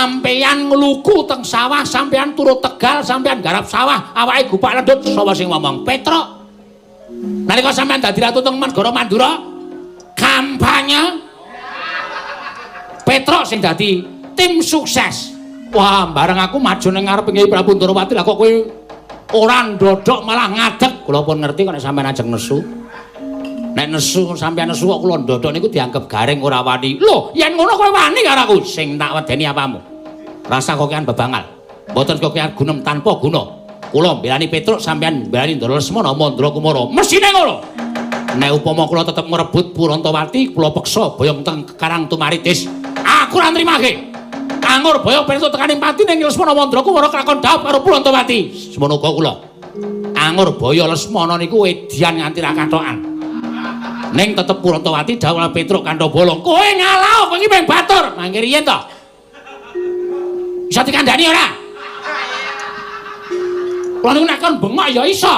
Sampeyan ngluku teng sawah, sampeyan turut Tegal, sampeyan garap sawah, awake gupak lendut, sapa sing ngomong? Petruk. Nalika sampeyan dadi ratu teng Negara Mandura, kampanye Petruk sing dadi tim sukses. Wah, bareng aku maju ning ngarep Kyai Prabu Ndorowati, lah kok kowe ora ndodhok malah ngadeg. Kula pun ngerti kok nek sampeyan ajeng nesu. Nek nesu sampeyan nesu kok kula ndodhok niku dianggep garing ora wani. Lho, yen ngono kowe wani karo aku. Sing tak wedeni apamu? Rasa kokean bebangal. Mboten kokean gunem tanpa guna. Kula mbelani Petruk, sampeyan mbelani Ndara Lesmana Mandra Kumara. Mesine ngono. Nek upama kula tetep ngrebut Purantawati, kula peksa boyong teng Karang Tumaritis. Aku ora nrimake. Anggur boyong Petruk tekaning pati ning Lesmana Mandra Kumara kelakon dhaup karo Purantawati. Semono uga kula. Anggur boyo Lesmana niku edian nganti ra kathokan. Ning tetep Purantawati dhawuh Petruk kantho bolong. Kowe ngalah, kowe iki mung batur. Mangke riyen to. Iso dikandhani ora? Kula niku nek kon bengok ya iso.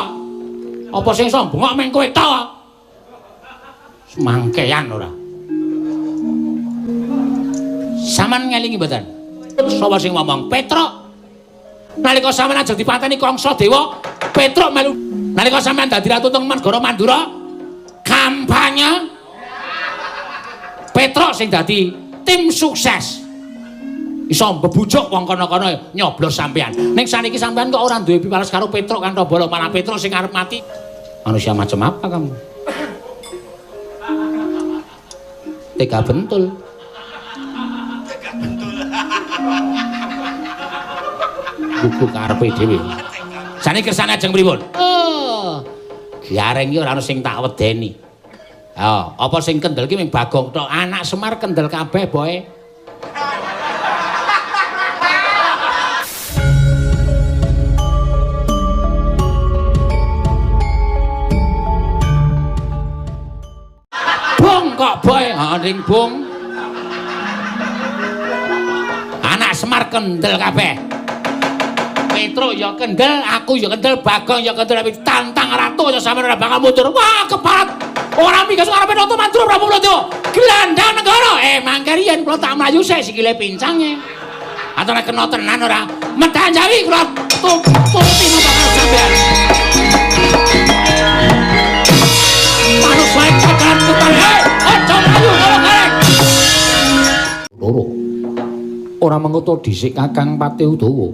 Apa sing iso bengok mung kowe tok? Mangkean ora. Saman ngelingi mboten? Sapa sing ngomong? Petruk. Nalika sampeyan ajeng dipateni Kangsa Dewa, Petruk melu. Nalika sampeyan dadi ratu teng Negara Mandura, kampanye Petruk sing dadi tim sukses. Iso mbebujuk wong kono-kono nyoblos sampeyan. Ning saniki sampeyan kok ora duwe piwales karo Petruk kantho bala, malah Petruk sing arep mati. Manusia macam apa kamu? Tega bentul. Tega bentul. Buku karepe dhewe. Saniki kersane ajeng pripun? Oh. Gareng iki ora ana sing tak wedeni. Ha, apa sing kendel ki mung Bagong tok. Anak Semar kendel kabeh, Boy. Bung kok, Boy. Ha, ning bung. Anak Semar kendel kabeh. Petruk ya kendel, aku ya kendel, Bagong ya kendel, tapi tantang ratu aja sampeyan ora bakal mundur. Wah, keparat. Ora migas ngarepe Nata Mandura Prabu Baladewa. Gelandang negara. Mangke riyen kula tak mlayu sik sikile pincange. Atau nek kena tenan ora? Medhan Jawi kula turuti napa karo sampeyan. Manusa kekaran ketan. Hei, aja mlayu karo gareng. Loro. Ora mengoto dhisik Kakang Patih Udawa.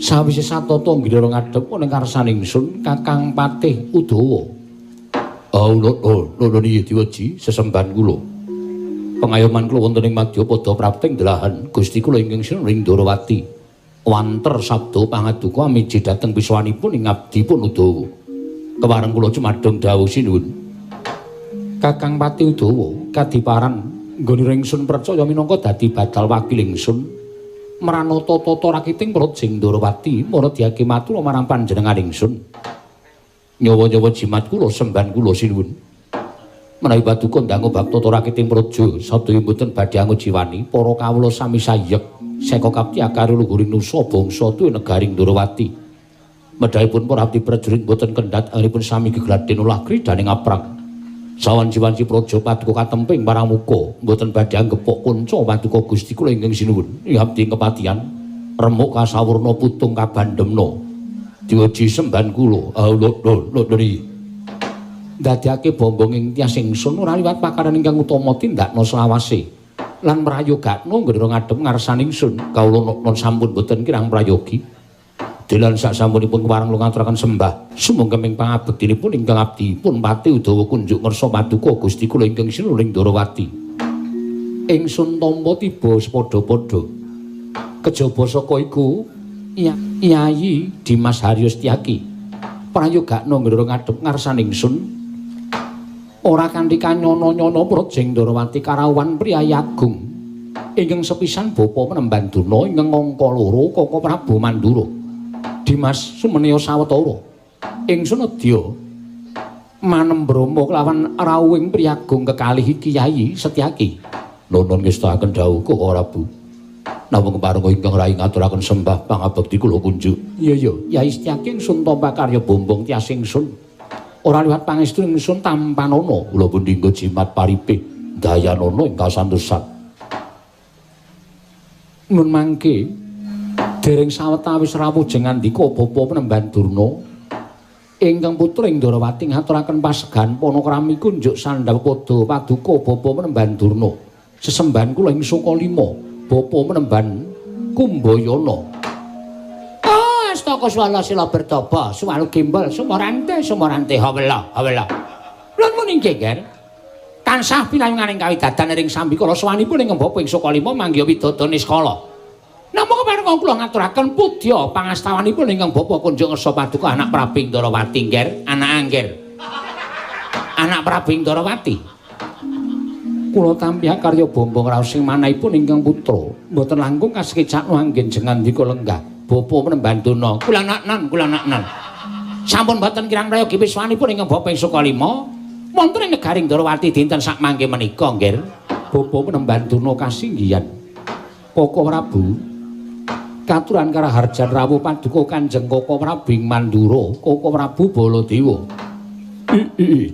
Sawise satata nggilira ngadhep ning karsan ingsun Kakang Patih Udawa. Oh, lho Dewaji sesembahan kula. Pengayoman kula wonten ing madyapada prapting delahan Gusti kula ingkang sinuwun ing Ndorowati. Wanter sabda pangaduka amiji dhateng pisuwanipun ing abdipun Udawa. Kepareng kula cumadong dawuh sinuwun. Kakang Patih Udawa kadiparan nggone ingsun percaya minangka dadi badal wakil ingsun mranata tata rakiting Praja Ndorowati mara diake matur marang panjenengan ingsun. Nyawa-nyawa jimat kula sembahan kula sinuwun. Menawi paduka ndangu bab tata rakiting praja sadaya mboten badhe angujiwani para kawula sami sayek seka kapti akari luhuring nusa bangsa tuwi negaring Ndorowati. Medhahipun para abdi prajurit mboten kendhat anggenipun sami gegladhen olah kridaning aprang. Sawanci-wanci praja paduka katemping paramuka mboten badhe anggepok kunca paduka Gusti kula ingkang sinuwun. Ing abdi kepatihan remuk kasawurna putung kabandemna. Diwaji sembahan kula. Lho ndadekake bombong ing tias ingsun ora liwat pakaran ingkang utama tindakna selawase lan mrayogakno nggera ngadhep ngarsan ingsun. Kawula non sampun boten kirang prayogi. Delan sak sampunipun kepareng kula ngaturaken sembah sumangga pangabektinipun ingkang abdi pun Patih Udawa kunjuk ngersa paduka Gusti kula ingkang sinuwun ing Ndorowati. Ingsun tampa tiba sepadha-padha. Kejaba saka iku Yayi Dimas Haryo Setyaki prayogakno nggera ngadhep ngarsan ingsun ora kanthi kanyono-nyono Praja Ndorowati karawuhan priyayi agung ingkang sepisan bapa Penemban Durna ingkang angka loro Kaka Prabu Mandura Dimas sumeneya sawetara ingsun nedya manembrama kelawan rawuhing priyagung kekalih iki Yayi Setyaki. Nuwun ngestakaken dawuh Kaka Prabu. Namung kepareng ingkang rai ngaturaken sembah pangabekti kula kunjuk. Iya iya, Yai Setyaki ingsun tampa karya bombong tias ingsun. Ora liwat pangestu ingsun tampanana kula pun dinggo jimat paripih dayanana ing kasantosan. Nun mangke dereng sawetawis rawuh jengandika Bapa Penemban Durna ingkang putra ing Ndorowati ngaturaken pasegan panakrami kunjuk sandhaw pada paduka Bapa Penemban Durna. Sesembahan kula ing Sukalima, Bapa Penemban Kumbayana. Ah, astaka swala sila bertapa, suwalu gembel, sumorante, sumorante hawela, hawela. Nuwun inggih, Ger. Tansah pinayunganing kawidadan ring sambikala sowanipun ingkang Bapa ing Sukalima manggiha widada niskala. Namung kepareng kula ngaturaken pudya pangastawanipun ingkang Bapa kunjung ngersa paduka anak Prabu Ndorowati, Nger, anak Angger. Anak Prabu Ndorowati. Kula tampi karya bombong raos sing manahipun ingkang putra mboten langkung kasekecakno anggen jengandika lenggah Bapa Penemban Durna. Kula naknan, kula naknan. Sampun mboten kirang prayogi wiswanipun ingkang Bapa ing Sukalima wonten ing negari Ndorowati dinten sakmangke menika, Ngger. Bapa Penemban Durna kasinggihan. Koko Prabu katuran karaharjan rawuh paduka Kanjeng Koko Prabu ing Mandura, Koko Prabu Baladewa.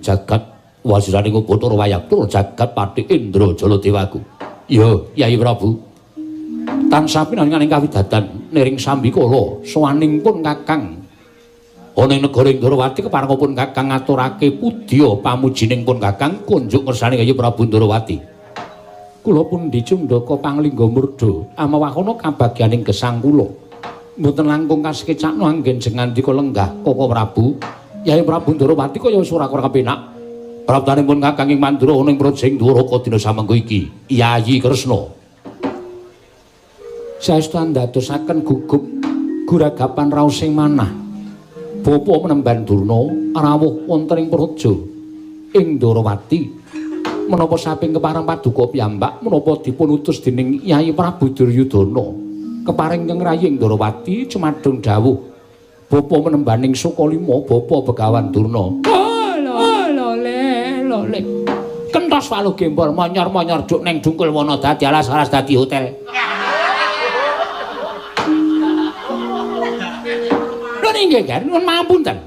Jagat wasiraning Bathara Wayabtra jagat Patih Indra Jaladewaku. Ya, Yai Prabu. Tansah pinanganing kawidadan niring sambikala sowaning pun Kakang ana ing negara Ndorowati keparengipun pun Kakang ngaturake pudya pamujining pun Kakang kunjuk ngersane Kyai Prabu Ndorowati. Kula pundi cundaka panglingga murda amawakana kabagyaning gesang kula. Mboten langkung kasekecakno anggen jengandika lenggah Koko Prabu. Yai Prabu Ndorowati kaya wis ora kepenak. Praptanipun Kakang ing Mandura ana ing Praja ing Dwaraka dina samengko iki. Yayi Kresna. Saestu andadosaken gugup guragapan raos sing manah. Bapa Penemban Durna rawuh wonten ing praja ing Ndorowati. Menapa saping kepareng paduka piyambak menapa dipun utus dening Yai Prabu Duryudana kepareng ingkang rayi ing Ndorowati cumadung dawuh Bapa Penembaning Sukalima Bapa Begawan Durna. Lho le kentos waluh gembol monyor-monyor duk neng dungkul wana dadi alas-alas dadi hotel. Lho inggih kan nuwun mapunten.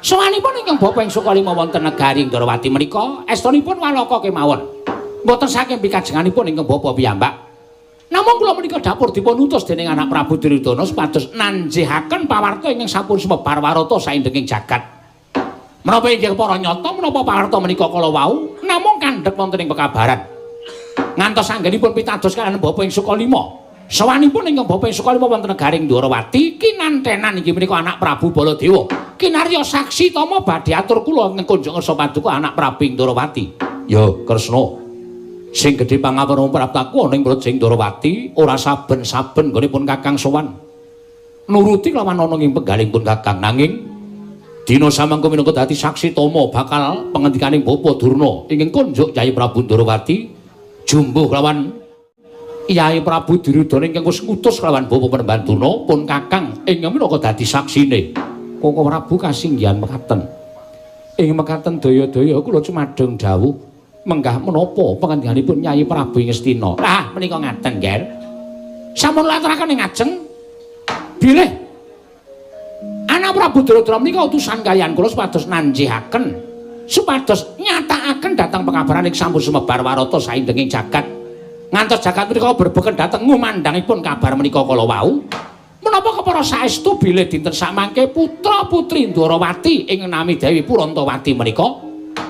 Sowanipun ingkang Bapa ing Sukalima wonten negari Ndorowati menika estunipun walaka kemawon. Mboten saking pikajenganipun ingkang Bapa piyambak. Namung kula menika dapur dipun utus dening anak Prabu Duryudana supados nanjihaken pawarta ingkang sampun sumebar warata saindenging jagat. Menapa inggih para nyata menapa pawarta menika kala wau namung kandhek wonten ing pekabaran. Ngantos anggenipun pitados kaliyan Bapa ing Sukalima. Sowanipun ingkang Bapa ing Sukalima wonten negari Ndorowati kinantenan inggih menika anak Prabu Baladewa. Kinarya saksi tama badhe atur kula ingkang kunjung ngersa paduka anak Prabu Ndorowati. Ya Kresna. Sing gedhe pangapura praptaku ana ing Praja Ndorowati ora saben-saben nggonipun Kakang sowan. Nuruti lawan ana ing penggalihipun Kakang nanging dina samangko minangka dadi saksi tama bakal pangandikaning Bapa Durna ingkang kunjuk Yai Prabu Ndorowati jumbuh lawan Yai Prabu Duryudana ingkang wis ngutus kelawan Bapa Penemban Durna pun Kakang ingkang minangka dadi saksine. Koko Prabu kasinggihan mekaten. Ing mekaten daya-daya kula cumadung dawuh menggah menapa pangandikanipun Yai Prabu ing Ngastina. Ah menika ngaten, Nger. Sampun laturaken ing ngajeng bilih anak Prabu Duryudana menika utusan kaliyan kula supados nanjihaken supados nyatakaken dhateng pekabaran ing sampun sumebar warata saindenging jagat. Ngantos jagat menika berbeken dhateng ngumandhangipun kabar menika kala wau. Menapa kepara saestu bilih dinten samangke putra-putri Ndorowati ing nami Dewi Purantawati menika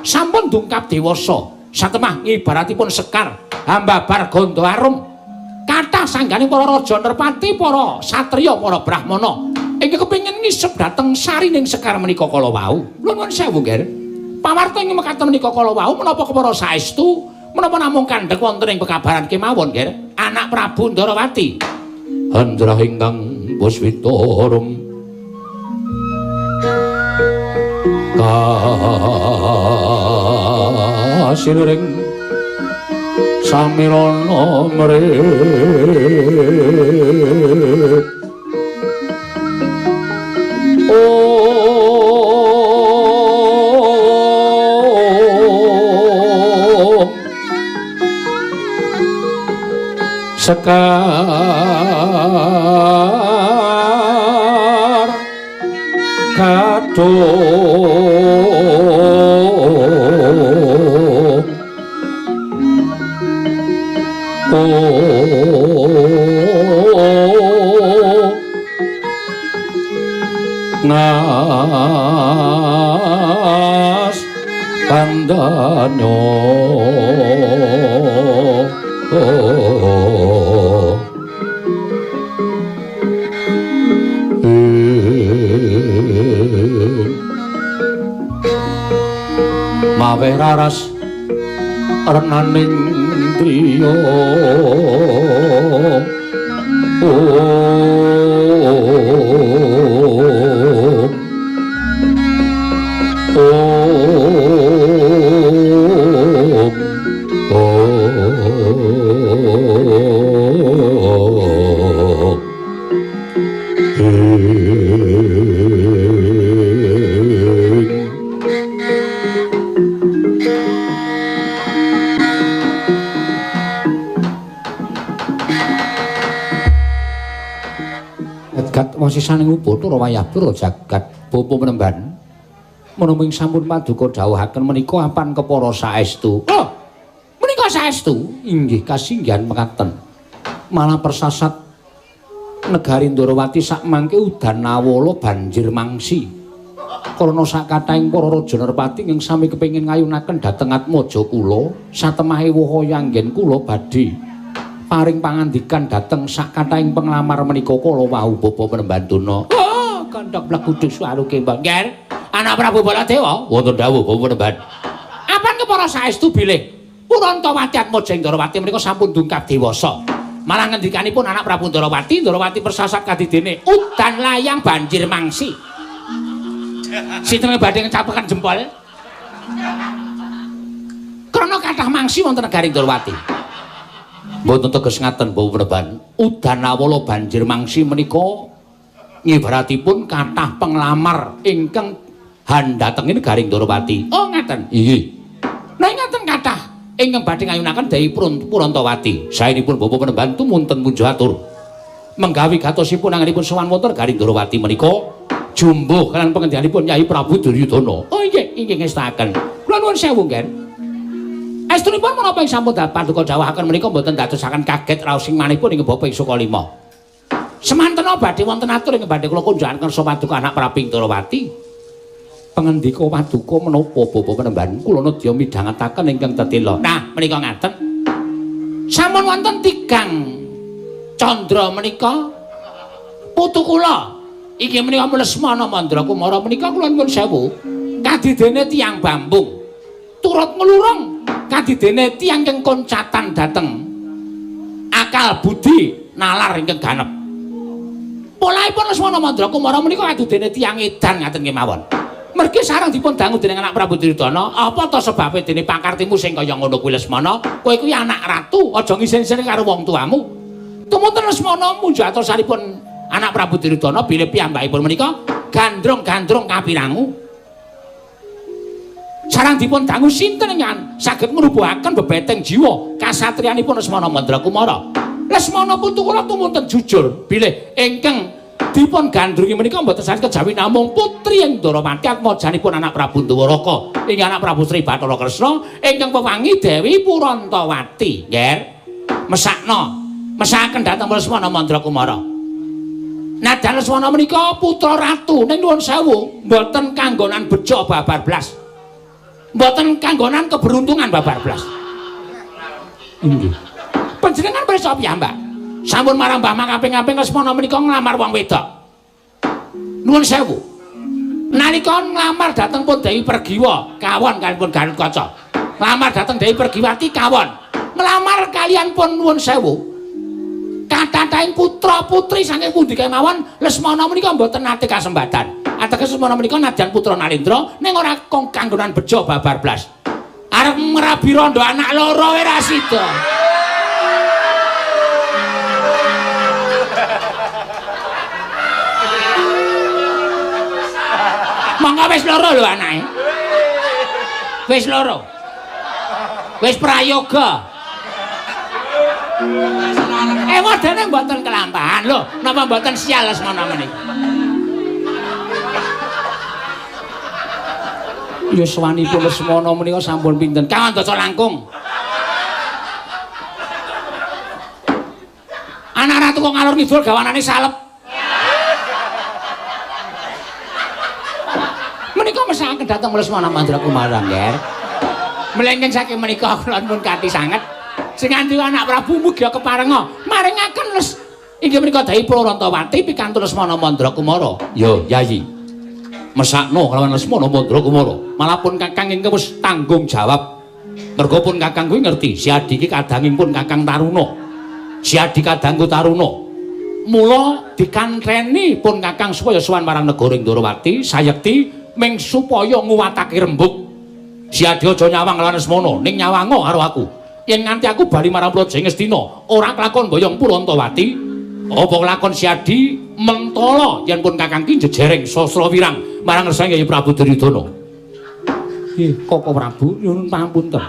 sampun dungkap dewasa satemah ngibaratipun sekar hambabar gandha arum kathah sangganing para raja nerpati para satriya para brahmana ingkang kepengin ngisep dhateng sarining sekar menika kala wau. Nuwun sewu, Nger. Pawarta ing mekaten menika kala wau menapa kepara saestu menapa namung kandhek wonten ing pekabaran kemawon, Nger? Anak Prabu Ndorowati. Handrah ingkang puswita arum kasiluring samirana mrih Sekar kadung Nas kandhane mawe raras renaning driya Wasisaning Upacara wayah pura jagat bapa penemban menapa ing sampun paduka dawuhaken menika apan kepara saestu. Oh, menika saestu inggih kasinggihan mekaten. Malah persasat negari Ndorowati sakmangke udan nawala banjir mangsi. Karna sakathahing para raja nerpati ingkang sami kepengin ngayunaken dhateng atmaja kula, satemahe wahaya anggen kula badhe paring pangandikan dhateng sakathahing penglamar menika kala wau bapa penemban Dana. Oh, kandhak pleguduk suwaruke Mbak. Anak Prabu Baladewa wonten dawuh bapa penemban. Apan kepara saestu bilih Purantawati Atmaja Ndorowati menika sampun dungkap dewasa. Malah ngendikanipun anak Prabu Ndorowati, Ndorowati persasat kadidene udan layang banjir mangsi. Sinten badhe ngecapekan jempol? Krana kathah mangsi wonten negari Ndorowati. Mboten teges ngaten Bapak Penemban. Udan awala banjir mangsi menika ngibaratipun kathah penglamar ingkang handhatengi negari Ndorowati. Oh ngaten. Inggih. Nah ngaten kathah ingkang badhe ngayunaken Dewi Purantawati. Saenipun Bapak Penemban tumunten munjuk atur. Menggawi gatosipun anggenipun sowan wonten negari Ndorowati menika jumbuh kalian pengendianipun Yai Prabu Duryudana. Oh inggih, inggih ngestakaken. Kula nuwun sewu nggih. Estunipun menapa ing sampun paduka dawuhaken menika mboten dadosaken kaget raos ing manipun ing Bapak ing Sukalima. Semantena badhe wonten atur ing badhe kula kunjungan kersa paduka anak Prabu Ndorowati. Pangendika paduka menapa Bapak Penemban kula nedya midhangetaken ingkang tetela. Nah, menika ngaten. Sampun wonten tigang candra menika putu kula. Iki menika Lesmana Mandra Kumara menika kula nuwun sewu. Kadidene tiyang Bambung. Turut nglurung kadidene tiyang ingkang koncatan dhateng akal budi nalar ingkang ganep. Polahipun Lesmana Mandra Kumara menika kadidene tiyang edan ngaten kemawon. Mergi sareng dipun dangu dening anak Prabu Duryudana, apa ta sebabe dene pakartimu sing kaya ngono kuwi Lesmana? Kowe kuwi anak ratu, aja ngisin-isin karo wong tuamu. Tumunten Lesmana munjuk atursanipun anak Prabu Duryudana bilih piyambakipun menika gandrung-gandrung kapirangu. Sareng dipun dangu sinten ingkang saged ngrubuhaken bebeteng jiwa kasatriyanipun Lesmana Mandra Kumara. Lesmana putu kula tumunten jujur bilih ingkang dipun gandrungi menika mboten sanes kejawi namung putri ing Ndorowati atmajanipun anak Prabu Ndwaraka ing anak Prabu Sri Bathara Kresna ingkang pewangi Dewi Purantawati. Nggih. Mesakno, mesakaken dhateng Lesmana Mandra Kumara. Nadyan Lesmana menika putra ratu ning nuwun sewu mboten kanggonan bejo babar blas. Mboten kanggonan keberuntungan babar blas. Inggih. Panjenengan pirsa piyambak. Sampun marambah makaping-kaping Lesmana menika nglamar wong wedok. Nuwun sewu. Nalika nglamar dhateng pun Dewi Pergiwa, kawon kaliyan pun Gatot Kaca. Nglamar dhateng Dewi Pergiwati kawon. Nglamar kaliyan pun nuwun sewu. Kathahing putra-putri saking pundi kemawon Lesmana menika mboten nate kasembatan. Ateges Lesmana menika nadyan putra Narendra ning ora kanggonan bejo babar blas. Arep ngrabi rondo anak loro ora sida. Monggo wis loro lho anake. Wis loro. Wis prayoga. Ewadene mboten kelampahan lho, napa mboten sial Lesmana menika. Yuswanipun Lesmana menika sampun pinten? Kawan daca langkung. Anak ratu kok ngalor ngidul gawanane salep. mesakaken dhateng Lesmana Mandra Kumara, Ngger. Mlengking saking menika kula pun kathi sanget. Sing nganti anak Prabu mugi keparenga maringaken les inggih menika Dewi Purantawati pikantuk Lesmana Mandra Kumara. Yo, Yayi. Mesakno kelawan Lesmana Mandra Kumara. Malah pun Kakang ingkang wis tanggung jawab. Merga pun Kakang kuwi ngerti si Adi iki kadanging pun Kakang Taruna. Si Adi kadangku Taruna. Mula dikantreni pun Kakang supaya sowan marang negara Ndorowati sayekti ming supaya nguwatake rembug. Si Adi aja nyawang lawan Lesmana, ning nyawango karo aku. Yen nganti aku bali marang Praja Ngastina, ora kelakon boyong Purantawati, apa kelakon si Adi mentala yen pun Kakang ki jejereng sastra wirang marang ngersane Kyai Prabu Duryudana. Nggih, Koko Prabu nyuwun pangapunten.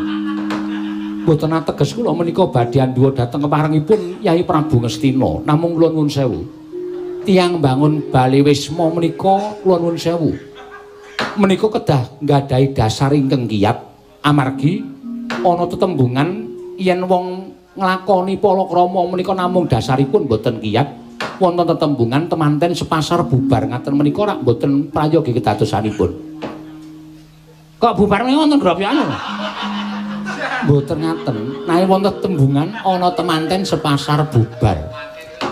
Mboten ateges kula menika badhe andhuwa dhateng keparengipun Kyai Prabu Ngastina. Namung kula nuwun sewu. Tiyang bangun bale wisma menika kula nuwun sewu. Menika kedah nggadahi dasar ingkang kiyat amargi ana tetembungan yen wong nglakoni palakrama menika namung dasaripun mboten kiyat, wonten tetembungan temanten sepasar bubar ngaten menika rak mboten prayogi kedadosanipun. Kok bubar menika wonten gropyokan lho? Mboten ngaten, nawi wonten tetembungan ana temanten sepasar bubar.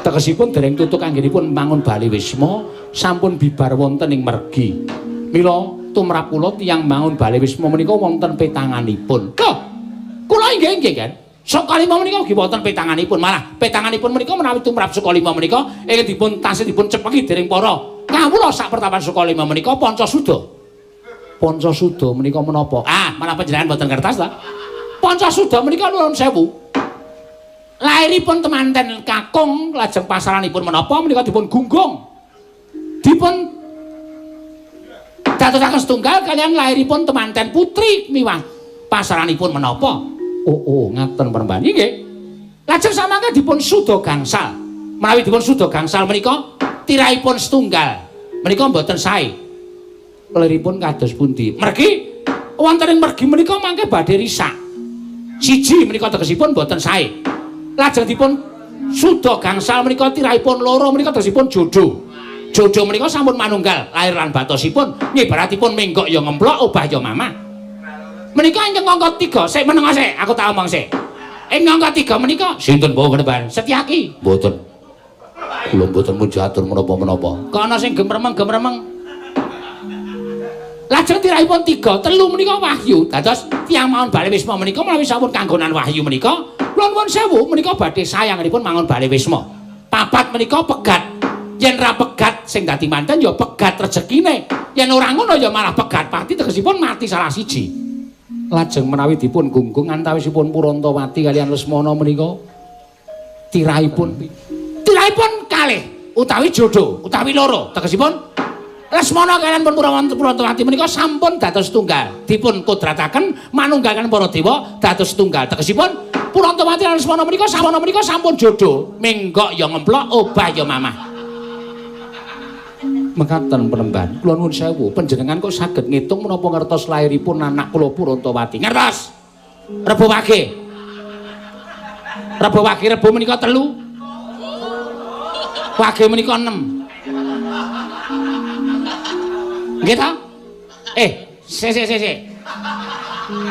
Tegesipun dereng tutuk anggenipun mbangun bale wisma sampun bibar wonten ing mergi. Mila tumrap kula tiyang mbangun bale wisma menika wonten petanganipun. Lho, kula inggih inggih kan. Sukalima menika ugi wonten petanganipun, malah petanganipun menika menawi tumrap Sukalima menika ingkang dipun tasih dipun cepeki dening para kawula sak pertapan Sukalima menika Pancasuda. Pancasuda menika menapa? Ah, malah panjenengan mboten ngertos ta? Pancasuda menika nuwun sewu. Lairipun temanten kakung lajeng pasaranipun menapa menika dipun gunggung. Dipun dadosaken setunggal kalian lairipun temanten putri miwah pasaranipun menapa? Oh, oh, ngaten Peremban. Nggih. Lajeng samangke dipun suda gangsal. Menawi dipun suda gangsal menika tirahipun setunggal. Menika mboten sae. Liripun kados pundi? Mergi wonten ing mergi menika mangke badhe risak. Siji menika tegesipun mboten sae. Lajeng dipun suda gangsal menika tirahipun loro menika tegesipun jodoh. Jodoh menika sampun manunggal lahir lan batosipun ngibaratipun menggok ya ngemplok obah ya mamah. Menika ingkang angka 3, sik meneng sik, aku tak omong sik. Ing angka 3 menika sinten bawa Panembahan? Setyaki. Mboten. Kula mboten munjatur menapa-menapa. Kok ana sing gemremeng-gemremeng. Lajeng tirahipun 3, 3 menika wahyu. Dados tiyang mawon bale wisma menika menawi sampun kanggonan wahyu menika, kula nuwun sewu menika badhe sayanganipun mangun bale wisma. 4 menika pegat. Yen ra pegat sing dadi manten ya pegat rezekine. Yen ora ngono ya malah pegat pati tegesipun mati salah siji. Lajeng menawi dipun gunggung antawisipun Purantawati kalian Lesmana menika tirahipun kalih utawi jodoh utawi loro tegesipun Lesmana kalian pun Purantawati menika sampun dados tunggal, dipun kodrataken manunggaken para dewa dados tunggal tegesipun Purantawati lan Lesmana menika sampun jodoh, menggok ya ngemplok obah ya mamah. Mekaten Panembahan, kula nuwun sewu, panjenengan kok saged ngitung menapa ngertos lairipun anak kula Purantawati? Ngertos. Rebo Wage. Rebo Wage rebo menika 3. Wage menika 6. Nggih ta? Sik sik sik.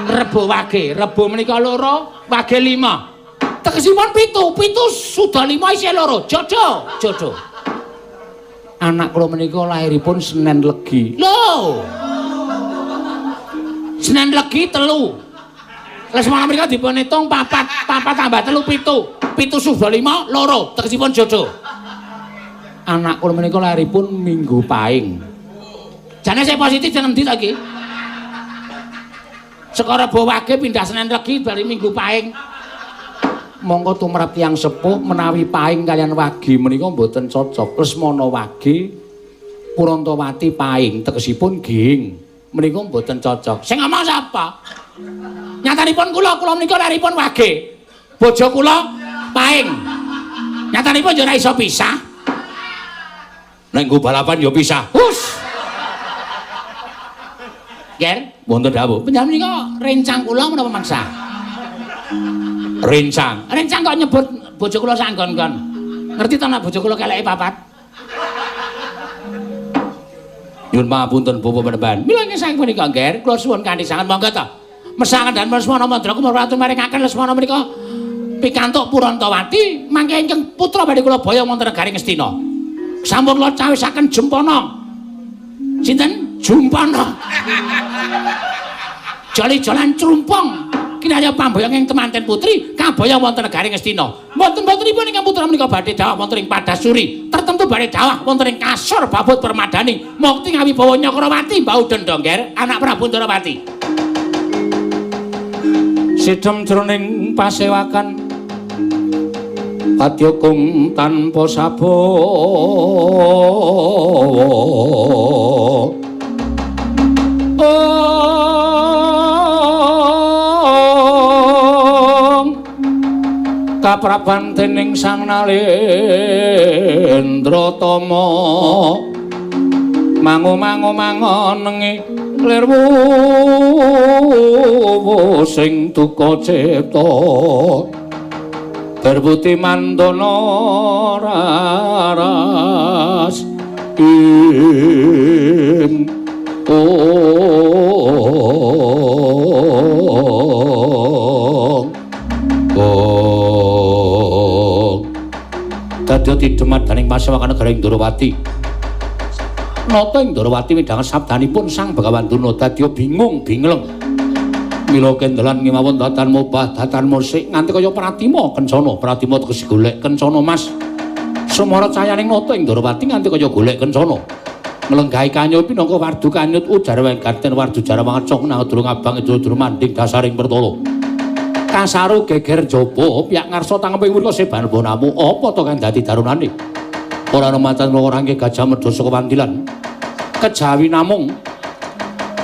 Rebo Wage, rebo menika 2, wage 5. Tegesipun 7, 7 sudah 5 isih 2. Jodoh, jodoh. Anak kula menika lairipun Senen Legi. Lho. Senen Legi 3. Lesmana menika dipun hitung 4, 4 tambah 3 7. 7 sudah 5 2, tegesipun jodoh. Anak kula menika lairipun Minggu Paing. Jane sing positif jeneng ndi ta iki? Saka Rebo Wage pindah Senen Legi bali Minggu Paing. Mongko tumrap tiyang sepuh menawi paing kalian wage menika mboten cocok. Lesmana Wage Purantawati paing tegesipun ging menika mboten cocok. Sing ngomong sapa? Nyatanipun kula, kula menika laripun wage. Bojo kula paing. Nyatanipun ya ora iso pisah. Nek nggo balapan ya pisah. Hus. Ger, wonten dawuh. Panjenengan menika rencang kula menapa mangsa? Rencang. Rencang kok nyebut bojo kula sanggon-gon. Ngerti ta nek bojo kula keleke papat? Nyuwun pangapunten Bapak Panembahan. Mila ing sang punika Ngger, kula suwun kanthi sanget monggo ta. Mesangan dan Lesmana Mandra Kumara ratu maringaken Lesmana menika pikantuk Purantawati mangke ingkang putra badhe kula boyong wonten negari Ngastina. Sampun kula cawisaken Jempana. Sinten? Jumpana. Jali-jalan trumpong kinarya pamboyong ing temanten putri kaboyong wonten negari Ngastina. Mboten-mbotenipun ingkang putra menika badhe dhawah wonten ing Padasuri, tertentu badhe dhawah wonten ing kasor babut permadani mukti ngawibawa Nyakrawati mbau dendha Ngger, anak Prabu Ndarawati. Sidhem jroning pasewakan padya kung tanpa sabawa. Kapraban dening Sang Nalendra Tama mangu-mangu mangonengi lir wuwu sing duka cipta berbuti mandana raras ing Dadya tidemat daning pasewakan negara ing Ndorowati. Nata ing Ndorowati midhanget sabdanipun Sang Begawan Durna dadya bingung bingleng. Mila kendelan ngimawon datan mobah datan musik nganti kaya Pratima kencana, Pratima tegese golek kencana Mas. Sumara cayaning nata ing Ndorowati nganti kaya golek kencana. Nglenggahi kanyut pinangka wardu kanyut ujar wenggaten wardu jarawangan cok nang durung abang durung manding dasaring pertala. Kasaru geger jaba piyak ngarsa tangeping mrika seban bonamu apa to kang dadi darunane ora ana macan ora gajah medha saka wandilan kejawi namung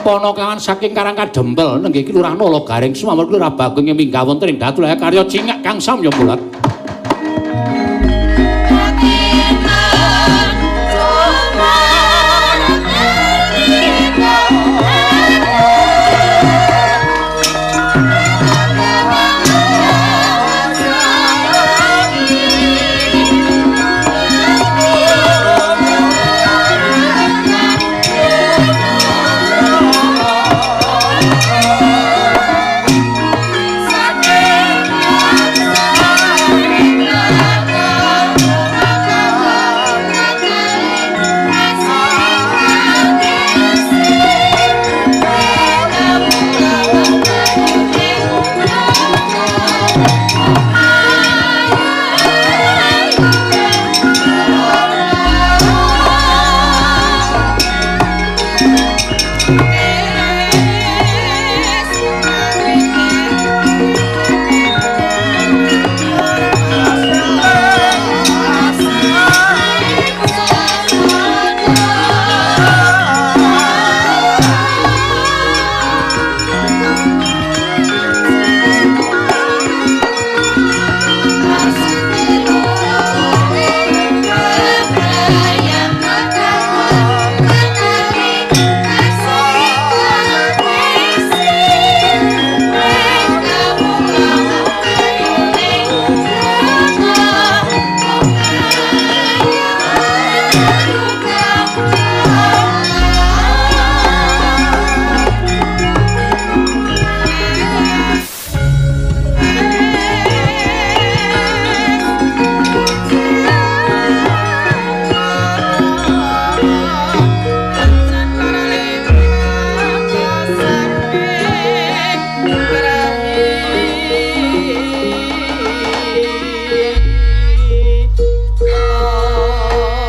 panakawan saking Karang Kadempel nenggih Lurah Nala Garing sumamur Lurah Bagong minggah wonten ing Datulaya karya cingak kang samya mulat.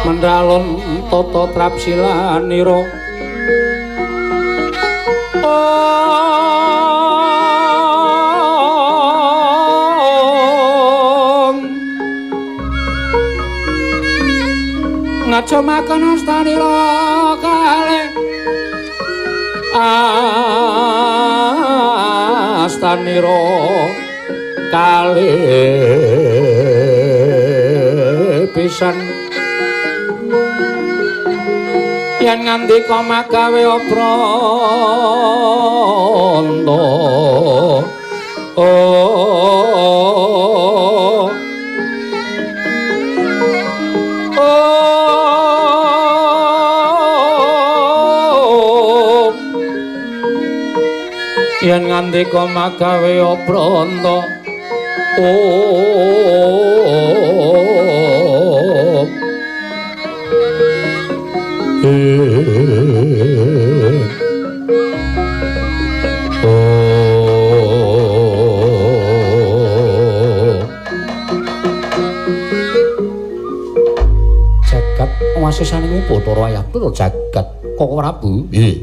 Mendalon tata trapsilanira ngajomaken astanira kalih astanira kalih pisan yen ngandika magawe obranta oh oh. Yen ngandika magawe obranta jagat wasesaning Bathara Ayah Bathara jagat Koko Prabu. Nggih.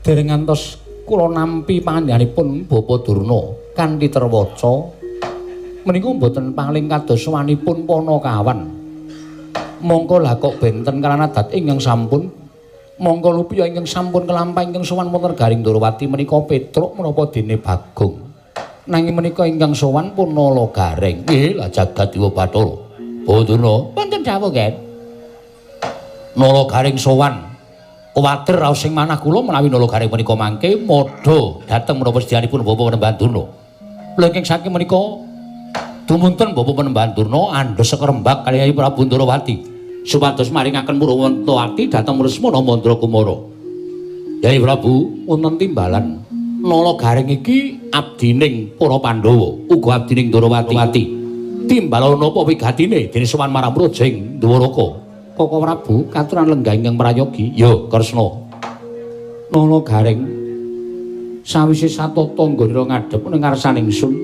Dereng ngantos kula nampi pangandikanipun Bapa Durna kanthi terwaca menika mboten paling kados sowanipun Panakawan. Mongko lah kok benten kaliyan adat ingkang sampun mongko lupiya ingkang sampun kelampah ingkang sowan wonten Garing Ndorowati menika Petruk menapa dene Bagong. Nanging menika ingkang sowan pun Nala Gareng. Nggih lah jagat Dewa Bathara. Bapa Durna wonten dawuh nggih. Nala Gareng sowan. Kuwatir raos sing manah kula menawi Nala Gareng menika mangke modho dhateng menapa sedianipun Bapak Panembahan Durna. Lha ingkang saking menika dumunten Bapak Panembahan Durna andhes sekrembak kaliyan Prabu Ndorowati supados maringaken Purwantawati dhateng Lesmana Mandra Kumara. Yai Prabu wonten timbalan Nala Gareng iki abdining para Pandhawa uga abdining Ndorowati. Timbalan napa wigatine dene sowan marang Prajeng Dwaraka. Koko Prabu katuran lenggah ingkang prayogi. Ya Kresna. Nala Gareng sawise satata nggonira ngadhep ning ngarsaning ingsun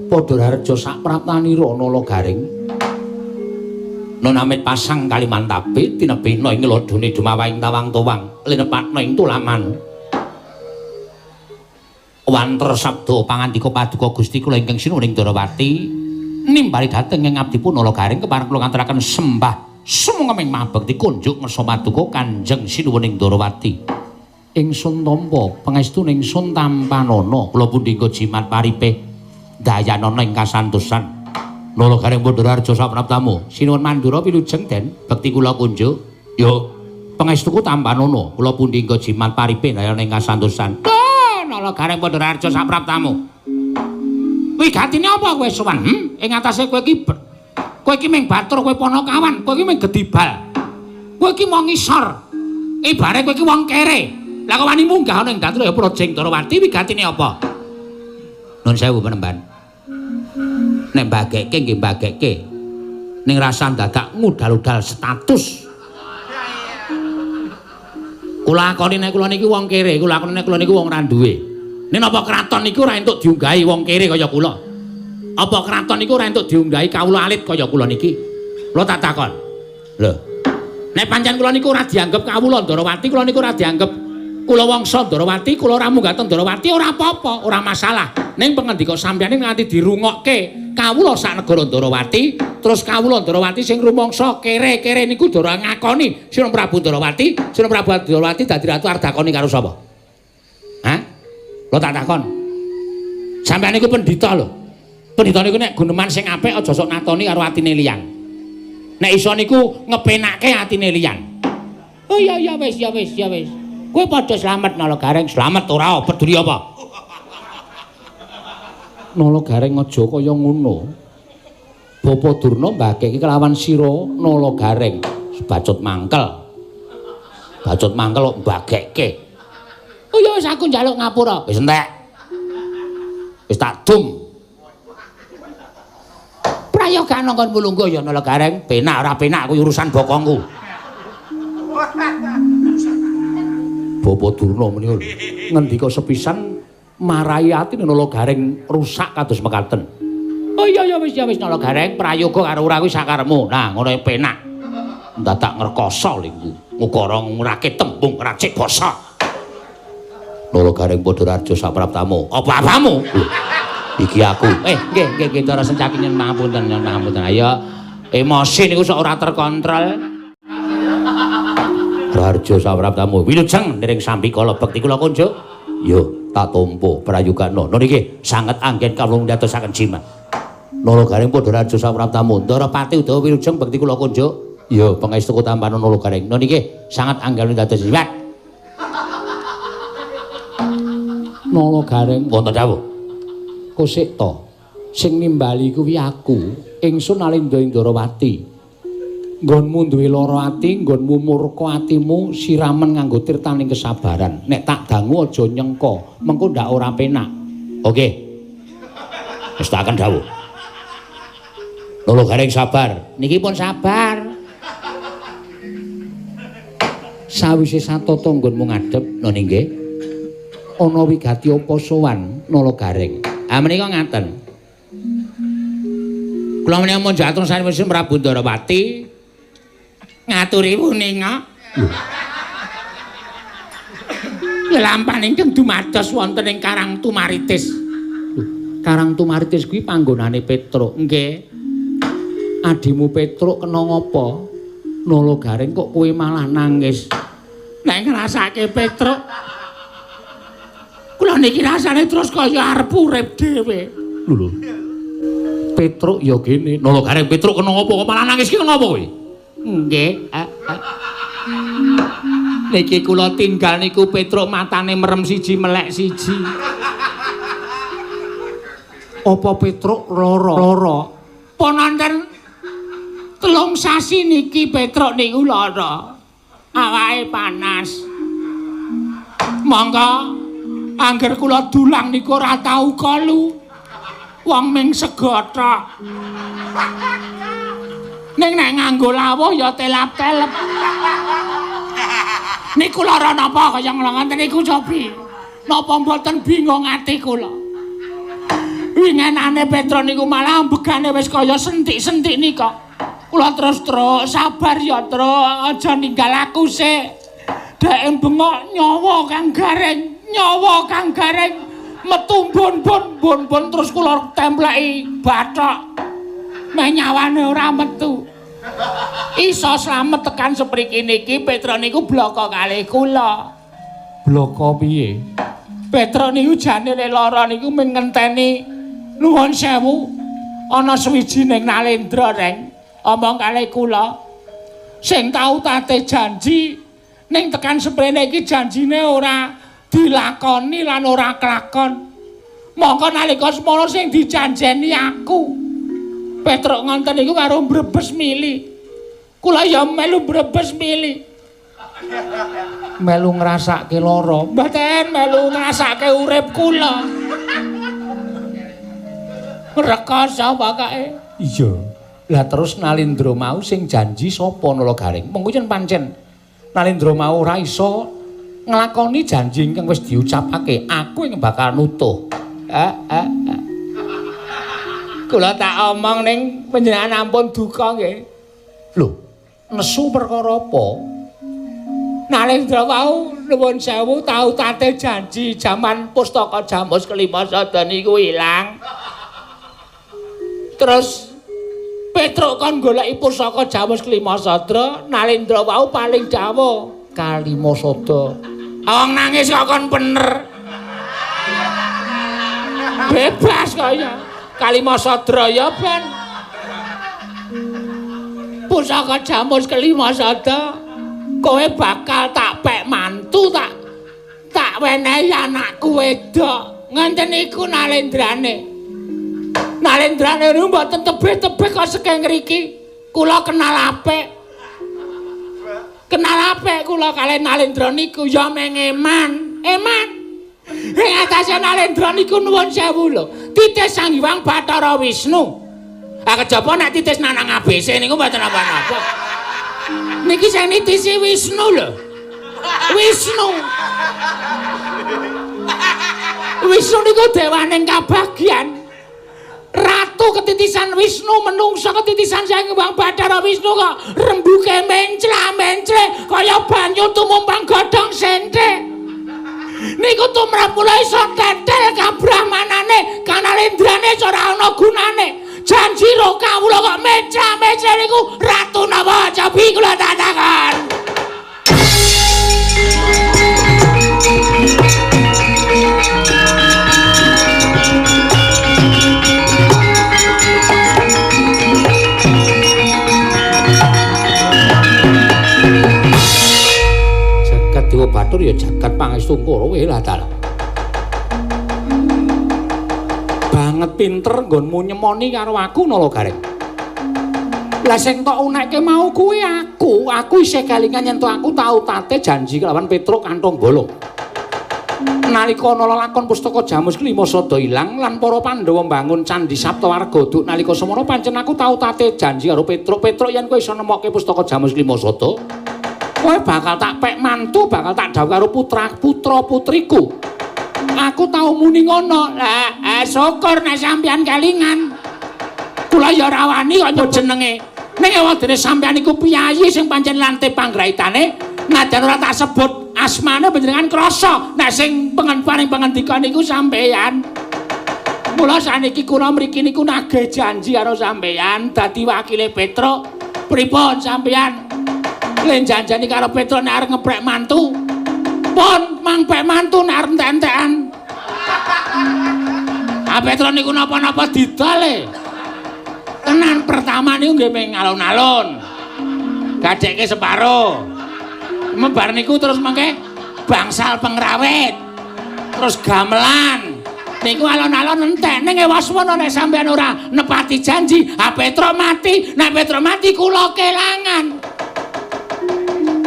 padha rareja sapraptanira Nala Gareng. Nonamit pasang kalimantabe tinebihna ing lodone dumawahing tawang-tawang linepatna ing tulaman. Wanter sabda pangandika paduka Gusti kula ingkang sinuwun ing Ndorowati nimbali dhateng ing abdipun Nala Gareng kepareng kula ngaturaken sembah sumangga ming mabekti kunjuk ngersa paduka Kanjeng Sinuwun ing Ndorowati. Ingsun tampa pangestune ingsun tampanana kula pundi jimat paripe dayanana ing kasantosan. Nala Gareng Pandharaharja sapraptamu Sinuwun Mandura wilujeng den bekti kula kunjuk. Yo pangestuku tampanana kula pundi jimat paripe dayana ing kasantosan. Nala Gareng Pandharaharja sapraptamu. Wigatine apa kowe sowan? Ing atase kowe iki kowe iki ming batur, kowe Panakawan, kowe iki ming gedibal. Kowe iki mung ngisor. Ibare kowe iki wong kere. Lah kok wani munggah ana ing datur ya Prajeng Ndorowati wigatine apa? Nuwun sewu Panembahan. Nek mbagekke nggih mbagekke. Ning rasa dadak ngudal-udal status. Kula akoni nek kula niki wong kere, kula akoni nek kula niku wong ra duwe. Ning napa kraton niku ora entuk diunggahi wong kere kaya kula? Apa kraton niku ora entuk diunggahi kawula alit kaya kula niki? Kula tak takon. Lho. Nek pancen kula niku ora dianggep kawula Ndorowati, kula niku ora dianggep kula wangsa Ndorowati, kula ora munggah teng Ndorowati ora apa-apa, ora masalah. Ning pangandika sampeyan nganti dirungokke kawula sak negara Ndorowati, terus kawula Ndorowati sing rumangsa kere-kere niku ndara ngakoni Sinuwun Prabu Ndorowati, Sinuwun Prabu Ndorowati dadi ratu arep dakoni karo sapa? Hah? Lho tak takon. Sampeyan niku pendhita lho. Pendhita niku nek guneman sing apik aja sok natoni karo atine liyan. Nek iso niku ngepenakke atine liyan. Oh iya iya wis ya wis ya wis. Kowe padha slamet Nala Gareng, slamet ora peduli apa? Nala Gareng aja kaya ngono. Bapa Durna mbageke kelawan sira Nala Gareng, bacut mangkel. Bacut mangkel kok mbagekke. Oh ya wis aku njaluk ngapura. Wis entek. Wis tak dum. Prayoga kon mulungguh ya Nala Gareng, penak ora penak kuwi urusan bokongku. Bapa Durna menika ngendika sepisan marai atine Nala Gareng rusak kados mekaten. Oh iya ya wis ya wis Nala Gareng, prayoga karo ora kuwi sakarepmu. Nah, ngono penak. Dadak ngrekoso lingku. Ngukara ngrakit tembung racik basa. Nala Gareng Pandharaharja sapraptamu. Apa-apamu? Iki aku. Nggih nggih nggih Ndara Sencaki nyen pangapunten nyen pangapunten. Ayo emosi niku sok ora terkontrol. Raharja sapraptamu. Wilujeng niring sambikala bekti kula kunjuk. Yo tak tampa prayogana. Nun iki sanget anggen kawula ndadosaken jimat. Nala Gareng Pandharaharja sapraptamu. Ndara Pati Udawa wilujeng bekti kula kunjuk. Yo pangestuku tampana Nala Gareng. Nun iki sanget anggen dados jimat. Nala Gareng wonten dawuh. Kosik to sing nimbali kuwi aku, ingsun Alindha Ndorowati. Nggonmu duwe lara ati, nggonmu murka atimu siramen nganggo tirtaning kesabaran. Nek tak dangu aja nyengka, mengko ndak ora penak. Oke. Wis tak akan dawuh. Nolo Gareng sabar. Niki pun sabar. Sawise satata nggonmu ngadhep, noni nggih. Ana wigati apa sowan Nolo Gareng? Ah menika ngaten. Kula menika munjuk atur saking Prabu Ndarawati ngaturi puninga. Lelampahan ingkang dumados wonten ing Karang Tumaritis. Karang Tumaritis kuwi panggonane Petruk. Nggih. Adimu Petruk kena ngapa? Nolo Gareng kok kowe malah nangis. Nek ngrasake Petruk kula niki rasane terus kaya arep urip dhewe. Lho lho. Petruk ya kene. Nolo Gareng Petruk kena ngapa kok malah nangis ki kena apa kowe? Nggih. Niki kula tinggal niku Petruk matane merem siji melek siji. Apa Petruk lara? Lara. Pun wonten 3 sasi niki Petruk niku lara. Awake panas. Monggo angger kula dulang niku ora tau kolu. Wong ming sego tok. Ning nek nganggo lawuh ya telap-telep. Niku lara napa kaya ngoten niku cobi. Napa mboten bingung ati kula. Wingenane Petruk niku malah ambegane wis kaya sentik-sentik nika. Kula terus truk, sabar ya truk, aja ninggal aku sik. Dhek bengok nyawa Kang Gareng, nyawa Kang Gareng. Metu bon-bon bon-bon terus kula templeki bathok. Meh nyawane ora metu. Iso slamet tekan sepriki niki Petruk niku bloko kalih kula. Bloko piye? Petruk niku jane lek lara niku mung ngenteni nuwun sewu ana suwijining Nalendra reng omong kalih kula. Sing tau tate janji ning tekan seprene iki janjine ora dilakoni lan ora kelakon. Mongko nalika semono sing dijanjeni aku. Petruk ngonten niku karo mbrebes mili. Kula ya melu mbrebes mili. Melu ngrasake lara. Mboten melu ngrasake urip kula. Rekoso pokoke. Iya. Lah terus Nalendra mau sing janji sapa Nala Gareng? Mengko yen pancen Nalendra mau ora iso nglakoni janji ingkang wis diucapake, aku ing bakal nutuh. Kula tak omong ning panjenengan ampun duka nggih. Lho, nesu perkara apa? Nalendra wau nuwun sewu tau tate janji jaman pustaka Jamus kelima sada niku ilang. Terus Petruk kon goleki pusaka Jamus kelima sadra, Nalendra wau paling dawuh kalima sada. Wong nangis kok kon bener. Bebas kaya kalima sadra ya ben. Pusaka Jamus kelima sada kowe bakal tak pek mantu tak wenehi anakku wedok. Ngoten niku Nalendrane. Nalendrane niku mboten tebih-tebih kok saking ngriki. Kula kenal apik. Kenal apik kula kalih Nalendra niku ya meng eman. Eman. Ing atase Nalendra niku nuwun sewu lho. Titis Sang Hyang Bathara Wisnu. Ah kejaba nek titis nanang ABC niku mboten napa-napa. Niki sing nitisi Wisnu lho. Wisnu. Wisnu niku dewaning kabagyan. Ratu ketitisan Wisnu, menungsa ketitisan Sang Hyang Bathara Wisnu kok rembuke mencla-mencle kaya banyu tumumpang godhong sente. Niku tumrap kula iso tetel kabrahmanane, kanalendrane ora ana gunane. Janji ro kawula kok mencla-mencle niku ratu napa cobi kula takon. Dewa Bathur ya jagat pangestu Kurawa lah ta. Banget pinter nggonmu nyemoni karo aku Nala Gareng. Lah sing tok unekke mau kuwi aku, aku isih kelingan yen to aku tau tate janji kelawan Petruk kantong bolong. Nalika ana lelakon pustaka Jamus Klima sada ilang lan para Pandhawa mbangun Candhi Saptawarga duk nalika semono pancen aku tau tate janji karo Petruk. Petruk yen kowe iso nemokke pustaka Jamus Klima sada, kowe bakal tak pek mantu, bakal tak dhawuh karo putra putriku. Aku tau muni ngono. Lah, syukur nek sampeyan kelingan. Kula ya ora wani kok nyebut jenenge. Ning ewadene sampeyan iku piyayi sing pancen lante panggraitane, najan ora tak sebut asmane panjenengan krasa nek sing paring pangendika niku sampeyan. Mula saniki kula mriki niku nagih janji karo sampeyan dadi wakile Petruk. Pripun sampeyan? Le janjani karo Petruk nek arep ngeprek mantu. Pun mangpek mantu nek arep entek-entekan. Ah Petruk niku napa-napa didol e. Tenan pertama niku nggih mung alun-alun. Gadekke separo. Membar niku terus mangke bangsal pengrawit. Terus gamelan. Niku alon-alon entek. Ning ewaswana nek sampeyan ora nepati janji, ha Petruk mati. Nek Petruk mati kula kelangan.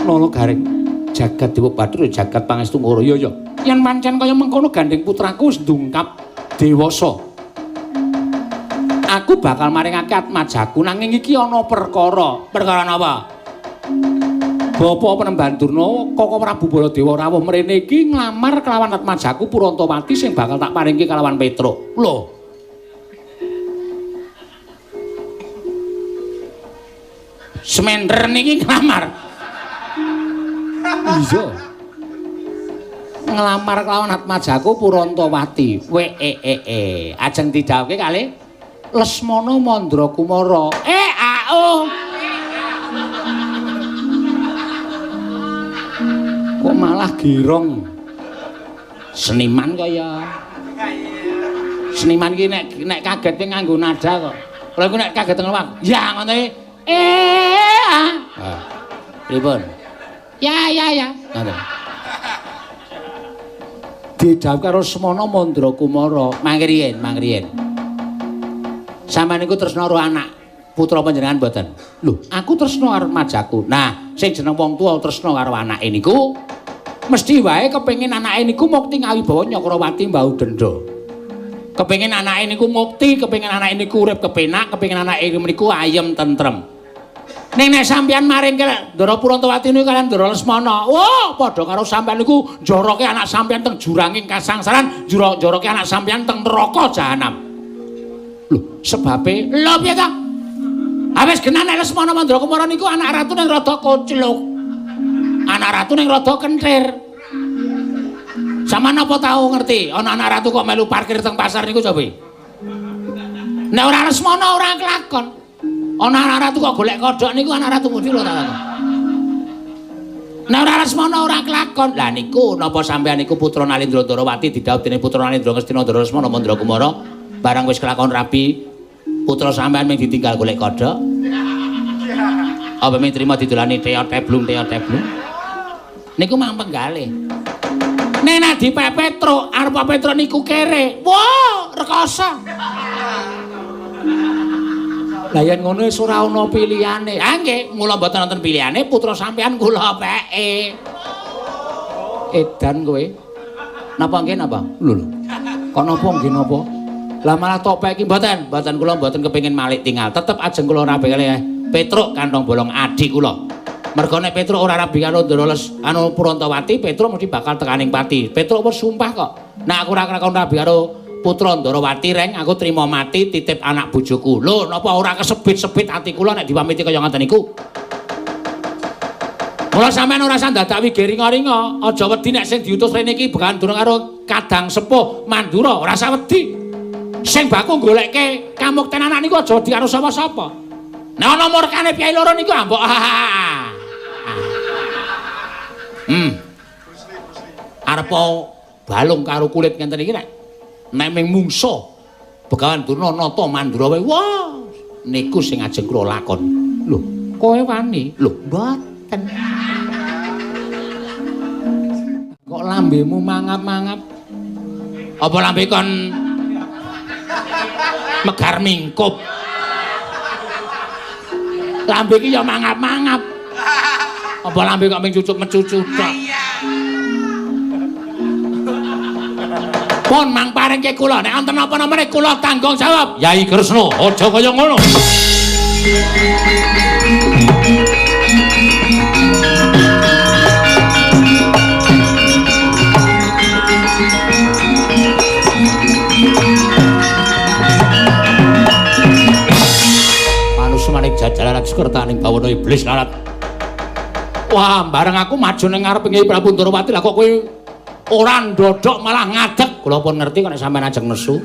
Nolo garing jagat Dewa Bathara jagat pangestu ngoro ya ya. Yen pancen kaya mengkono gandeng putraku wis ndungkap dewasa. Aku bakal maringake atmajaku nanging iki ana perkara. Perkara napa? Bapak Penemban Durna, Koko Prabu Baladewa rawuh mrene iki nglamar kelawan atmajaku Purantawati sing bakal tak paringke kelawan Petruk. Lho. Semender niki nglamar. Iya. Nglamar kelawan atmajaku Purantawati. W e e e. Ajeng didhawuhke kalih Lesmana Mandra Kumara. E a o. Kok malah girong. Seniman kaya. Seniman iki nek kaget ki nganggo nada kok. Kalau iku nek kaget ngelwak, ya ngono iki. Eh a. Ha. Pripun? Ya ya ya. Ngono. Didhawuh karo Semana Mandra Kumara, mangke riyin, mangke riyin. Sampeyan niku tresna karo anak putra panjenengan mboten? Lho, aku tresna karo majaku. Nah, sing jeneng wong tuwa tresna karo anake niku mesti wae kepengin anake niku mukti ngawibawa Nyakrawati mbau denda. Kepengin anake niku mukti, kepengin anake niku urip kepenak, kepengin anake niku ayem tentrem. Ning nek sampeyan maringke Ndara Purantawati niku kaliyan Ndara Lesmana, wah padha karo sampeyan niku njoroke anak sampeyan teng juranging kasangsaran, njoroke anak sampeyan teng neraka jahanam. Lho, sebabe lho piye ta? Awis genah nek Lesmana Mandra Kumara niku anak ratu ning rada kocluk. Anak ratu ning rada kenthir. Sampeyan apa tau ngerti ana anak ratu kok melu parkir teng pasar niku coba? Nek ora Lesmana ora kelakon. Ana anak ratu kok golek kodhok niku anak ratu pundi lho ta? Nek ora Lesmana ora kelakon. Lah niku napa sampeyan niku putra Nalindra Ndarawati didhawuh dening putra Nalindra Ngastina Ndara Lesmana Mandra Kumara barang wis kelakon rabi putra sampean mung ditinggal golek kodhok. Apa mung trima didolani teot-teblung teot-teblung. Niku mang penggalih. Nek nek dipek Petruk, arep Petruk niku kere. Wah, rekoso. Lah yen ngono wis ora ana pilihane. Ha nggih, mula mboten wonten pilihane putra sampean kula peke. Edan kowe. Napa nggih napa? Lho lho. Kok napa nggih napa? Lah malah tok peki mboten, mboten kula mboten kepengin malik tinggal. Tetep ajeng kula rabi kalih Petruk kantong bolong adi kula. Mergo nek Petruk ora rabi karo Ndara Les anu Purantawati, Petruk mesti bakal tekaning pati. Petruk wis sumpah kok. Nek aku ora kelakon rabi karo putra Ndarawati reng, aku trima mati titip anak bojoku. Lho, napa ora kesebit-sebit ati kula nek dipamiti kaya ngoten niku? Mula sampeyan ora usah dadak wigiri ringa-ringa, aja wedi nek sing diutus rene iki Begawan Durna karo Kadang Sepuh Mandura, ora usah wedi. Sing baku golekke kamukten anak niku aja wedi karo sapa-sapa. Nek ana murkane piyai loro niku ambok. Arepa balung karo kulit ngenten iki nek nek ming mungsa Begawan Durna nata Mandura wae. Wah, niku sing ajeng kula lakon. Lho, kowe wani? Lho, mboten. Kok lambemu mangap-mangap? Apa lambe kon megar mingkup? Lambe iki ya mangap-mangap. Apa lambe kok mung cucuk mecucu tok. Pun mang paringke kula nek wonten napa-napane kula tanggung jawab. Yai Kresna, aja kaya ngono. Manusmaning jajaran sekertaning bawana iblis larat. Wah, bareng aku maju ning ngarep Kyai Prabu Ndorowati lah kok kowe ora ndodhok malah ngadeg. Kula pun ngerti kok nek sampean ajeng nesu.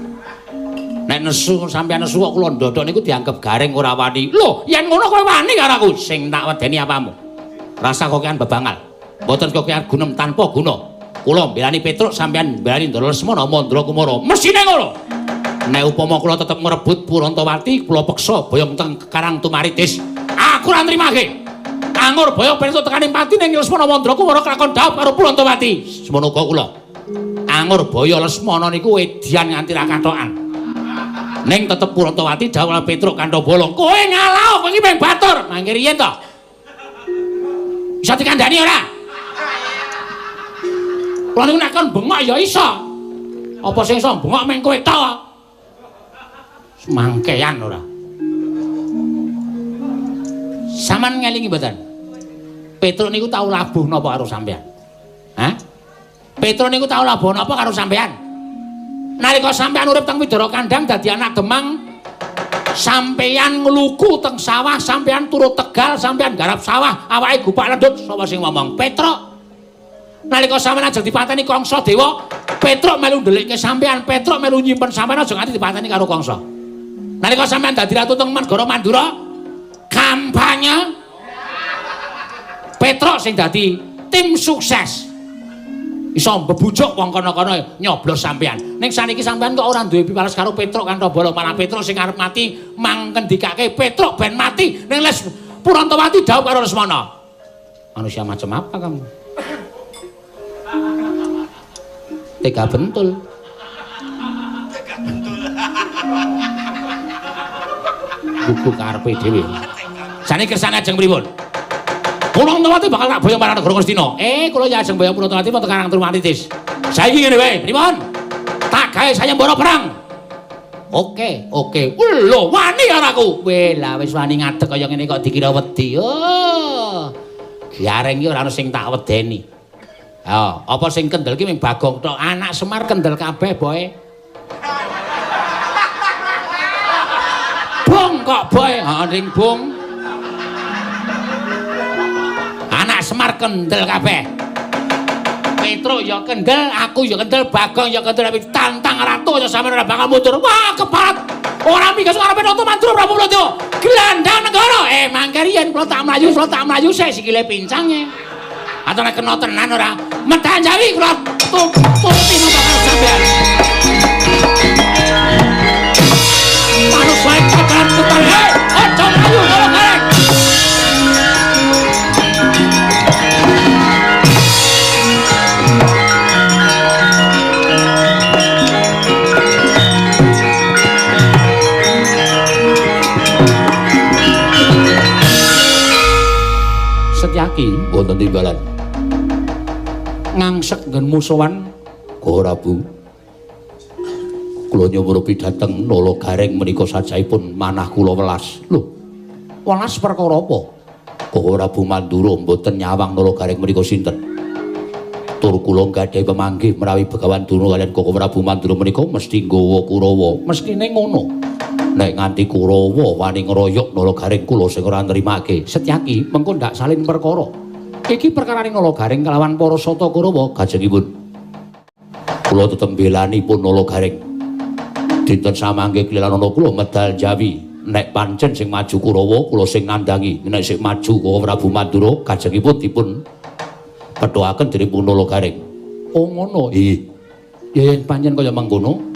Nek nesu sampean nesu kok kula ndodhok niku dianggep garing ora wani. Lho, yen ngono kowe wani karo aku. Sing tak wedeni apamu? Rasa kokean bebangal. Mboten kokean gunem tanpa guna. Kula mbelani Petruk sampean mbelani Ndara Lesmana Mandra Kumara. Mesine ngono. Nek upama kula tetep ngrebut Purantawati, kula peksa boyong teng Karang Tumaritis. Aku ora nrimake. Anggur boyong Petruk tekane pati ning Lesmana Mandra Kumara kelakon dhaup karo Purantawati. Semono uga kula. Anggur boyo Lesmana niku edian nganti ra kathokan. Ning tetep Purantawati dhaup karo Petruk kantha bolong. Kowe ngalah, kowe iki mung batur. Mangke riyen to. Iso dikandhani ora? Kula niku nek kon bengok ya iso. Apa sing iso bengok mung kowe tok? Mangkean ora. Sampeyan ngelingi mboten? Petruk niku tau labuh napa karo sampeyan? Hah? Petruk niku tau labuh napa karo sampeyan? Nalika sampeyan urip teng Widara Kandang dadi anak Demang, sampeyan ngluku teng sawah, sampeyan turut Tegal, sampeyan garap sawah, awake gupak lendut, sapa sing ngomong? Petruk. Nalika sampeyan ajeng dipateni Kangsa Dewa, Petruk melu ndelikke sampeyan, Petruk melu nyimpen sampeyan aja nganti dipateni karo Kangsa. Nalika sampeyan dadi ratu teng Negara Mandura, kampanye Petruk sing dadi tim sukses. Iso mbebujuk wong kono-kono nyoblos sampeyan. Ning saniki sampeyan kok ora duwe piwales karo Petruk Kanthabala, malah Petruk sing arep mati mangkendikake Petruk ben mati ning Les Purantawati dhaup karo Lesmana. Manusia macam apa kamu? Tega bentul. Tega bentul. Buku karepe dhewe. Saniki kersane ajeng pripun? Purantawati bakal tak boyong marang negara Ngastina. Kula ya ajeng boyong Purantawati wonten Karang Trumanitis. Saiki ngene wae, pripun? Tak gawe sayembara perang. Oke, oke. Lho, wani karo aku. Weh, lah wis wani ngadeg kaya ngene kok dikira wedi. Oh. Gareng iki ora ono sing tak wedeni. Ha, apa sing kendel ki mung Bagong tok. Anak Semar kendel kabeh, boy. Bung kok, boy. Ha, ning bung. Anak Semar kendel kabeh. Petruk ya kendel, aku ya kendel, Bagong ya kendel, tapi tantang ratu aja sampeyan ora bakal mundur. Wah, keparat. Ora migas ngarepe Nata Mandura Prabu Baladewa. Gelandang negara. Mangke riyen kula tak mlayu sik sikile pincange. Atau nek kena tenan ora? Medal Jawi kula turuti napa karo sampeyan. Manungsa kabar putar. Aja mlayu karo gareng. Setyaki wonten timbalan. Ngangsek nggen musuhan Prabu. Kula nyumurupi dhateng Nala Gareng menika sajaipun manah kula welas. Lho, welas perkara apa? Prabu Mandura mboten nyawang Nala Gareng menika sinten. Tur kula gadhahi pemanggih menawi Begawan Durna kaliyan Koko Prabu Mandura menika mesti nggawa Kurawa. Mestine ngono. Nek nganti Kurawa wani ngeroyok Nala Gareng kula sing ora nrimake. Setyaki mengko ndak salin perkara. Iki perkarane Nala Gareng kelawan para sata Kurawa gajengipun. Kula tetep mbelanipun Nala Gareng. Dinten samangke klilanana kula medal Jawi. Nek pancen sing maju Kurawa kula sing nandhangi, nek sing maju Koko Prabu Mandura gajengipun dipun pethukaken dening Nala Gareng. Oh ngono. Nggih. Ya yen pancen kaya mengkono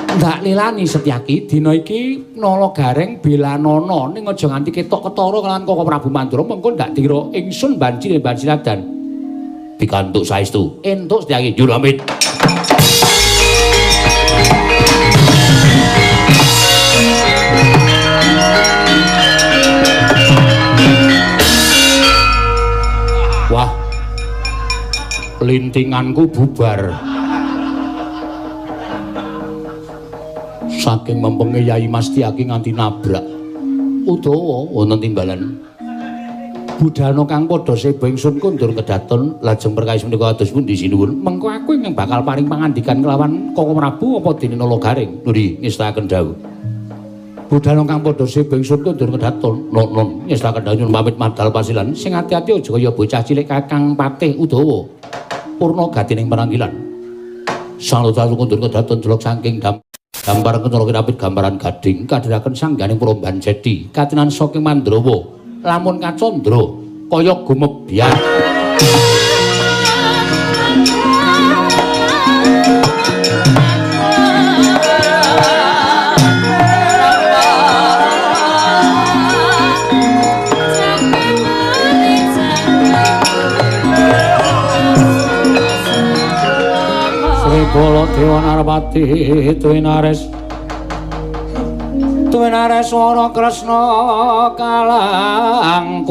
ndak lilani Setyaki dina iki Nala Gareng belanana ning aja nganti ketok ketara kelawan Koko Prabu Mandura mengko ndak dira ingsun banci banci ladan. Pikantuk saestu. Entuk Setyaki. Njur amit. Lintinganku bubar. Saking mempenge Yai Mastiaki nganti nabrak. Udawa wonten timbalan. Budhana kang padha seba ingsun kondur kedaton lajeng perkawis menika kados pundi sinuwun. Mengko aku ingkang bakal paring pangandikan kelawan Koko Prabu apa dene Nala Gareng. Nuri ngestakaken dawuh. Budhana kang padha seba ingsun kondur kedaton. Non ngestakaken dawuh nyuwun pamit madal pasilan. Sing ati-ati aja kaya bocah cilik Kakang Patih Udawa. Purna gatining penanggilan. Sang Lodra kondur kedaton jelok saking gambar kencana kirapit gambaran gading kadhiraken sangganing Pramban Jedi katinan saking Mandrawa. Lamun kacandra kaya gumebyar. Sri Baladewa Narpati Twinares Twinares swara Kresna kalangkung.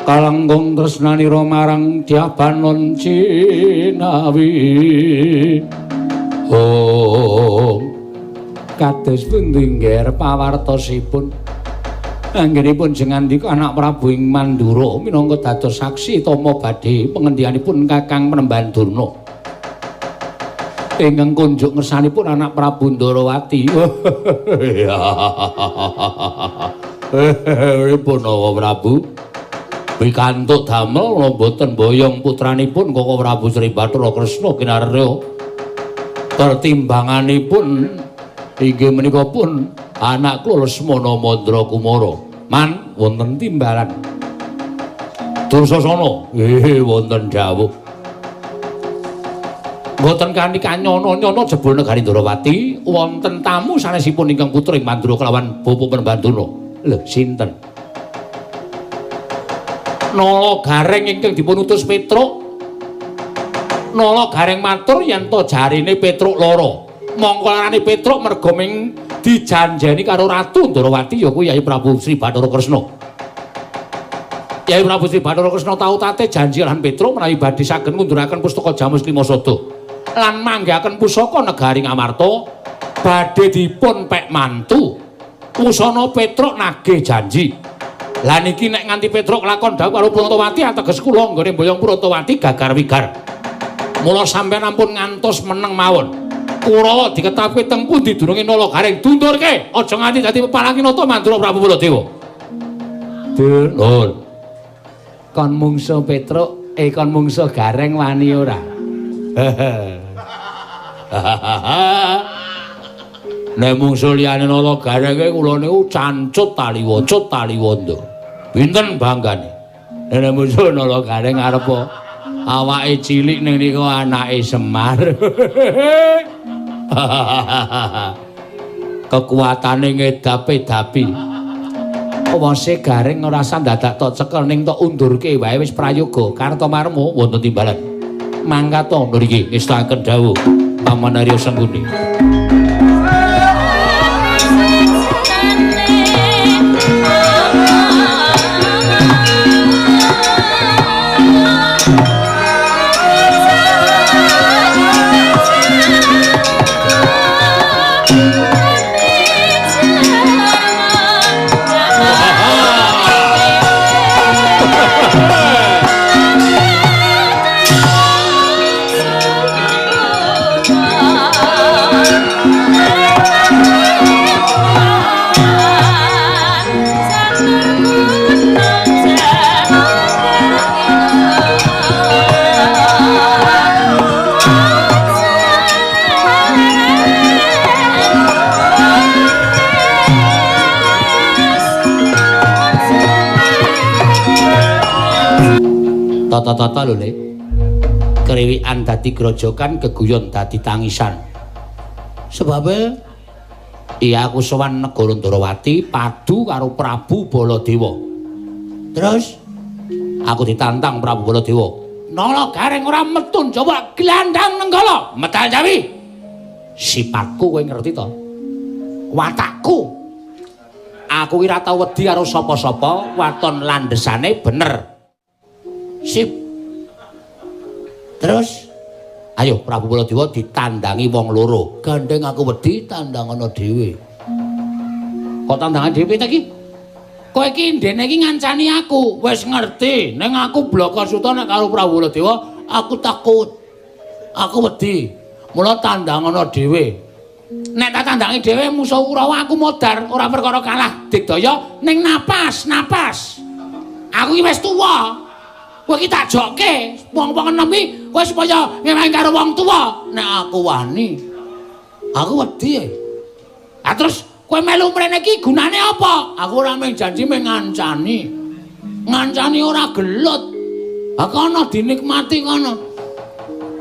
Kalangkung tresnanira marang Dyabanon Cinawi. Om kados pundi ngger pawartosipun? Anggenipun jengandika anak Prabu ing Mandura minangka dados saksi tama badhe pengendianipun Kakang Penemban Durna. Ingkang kunjuk ngersanipun anak Prabu Ndarawati. Pripun Prabu? Pikantuk damel mboten boyong putranipun Koko Prabu Sri Bathara Kresna kinarya. Pertimbanganipun inggih menika pun anak kula Lesmana Mandra Kumara. Man wonten timbalan. Dursasana, nggih wonten dawuh. Mboten kanthi kanyono-nyono jebul negari Ndarawati wonten tamu sanesipun ingkang putra ing Mandura kelawan Bapak Penemban Durna. Lho, sinten? Nala Gareng ingkang dipun utus Petruk. Nala Gareng matur yen to jarine Petruk lara. Mongko larane Petruk merga ming dijanjeni karo Ratu Ndarawati ya kuwi Yai Prabu Sri Bathara Kresna. Yai Prabu Sri Bathara Kresna tau tate janji lan Petruk menawi badhe saged ngunduraken pustaka Jamus Lima Sada lan manggihaken pusaka negari Ngamarta badhe dipun pek mantu. Wusana Petruk nagih janji. Lah niki nek nganti Petruk lakon dawuh karo Prantawati ateges kula nggone mboyong Prantawati gagar wigar. Mula sampeyan ampun ngantos meneng mawon. Kurawa diketapi teng pundi durunge Nala Gareng dundurke aja nganti dadi pepalangi nata Mandura Prabu Baladewa. Dulur. Kon mungsu Petruk, kon mungsu Gareng wani ora? Nek mungsu liyane Nala Gareng kula niku cancut taliwondo, cut taliwondo. Pinten banggane? Nek mungsu Nala Gareng arep awake cilik ning niku anake Semar. Kekuatane ngedapi-dapi. Wase Gareng ora usah dadak tok cekel ning tok undurke wae wis prayoga. Kartomarma wonten timbalan. Mangkat to ngriki ngestakaken dawuh Paman Arya Sengkuni. Tata-tata lho, Le. Kriwikan dadi grojokan, geguyon dadi tangisan. Sebabe iya aku sowan negara Ndarawati padu karo Prabu Baladewa. Terus aku ditantang Prabu Baladewa. Nala Gareng ora metun Jawa glandang Nenggala, medal Jawi. Sipatku kowe ngerti to? Watakku. Aku ora tau wedi karo sapa-sapa, waton landhesane bener. Sip. Terus ayo Prabu Baladewa ditandangi wong loro. Gandeng aku wedi tandangana dhewe. Kok tandangan dhewe ta iki? Kowe iki ndene iki ngancani aku. Wis ngerti, ning aku Blaka Suta nek karo Prabu Baladewa aku takut. Aku wedi. Mula tandangana dhewe. Nek tak tandangi dhewe musuh Kurawa aku modar, ora perkara kalah digdaya ning napas, napas. Aku iki wis tuwa. Kowe iki tak jokke, wong-wong enom iki kowe supaya ngewangi karo wong tuwa. Nek aku wani, aku wedi. Ah terus kowe melu mrene iki gunane apa? Aku ora mung janji mung ngancani. Ngancani ora gelut. Ha kono dinikmati kono.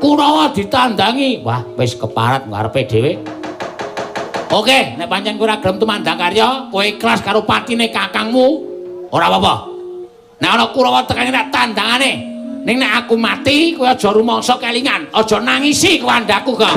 Kurawa ditandangi. Wah, wis keparat ngarepe dhewe. Oke, nek pancen kowe ora gelem tumandang karya, kowe ikhlas karo patine kakangmu, ora apa-apa. Nek ana Kurawa tekane tak tandangane. Ning nek aku mati, kowe aja rumangsa kelingan, aja nangisi kuwandaku kok.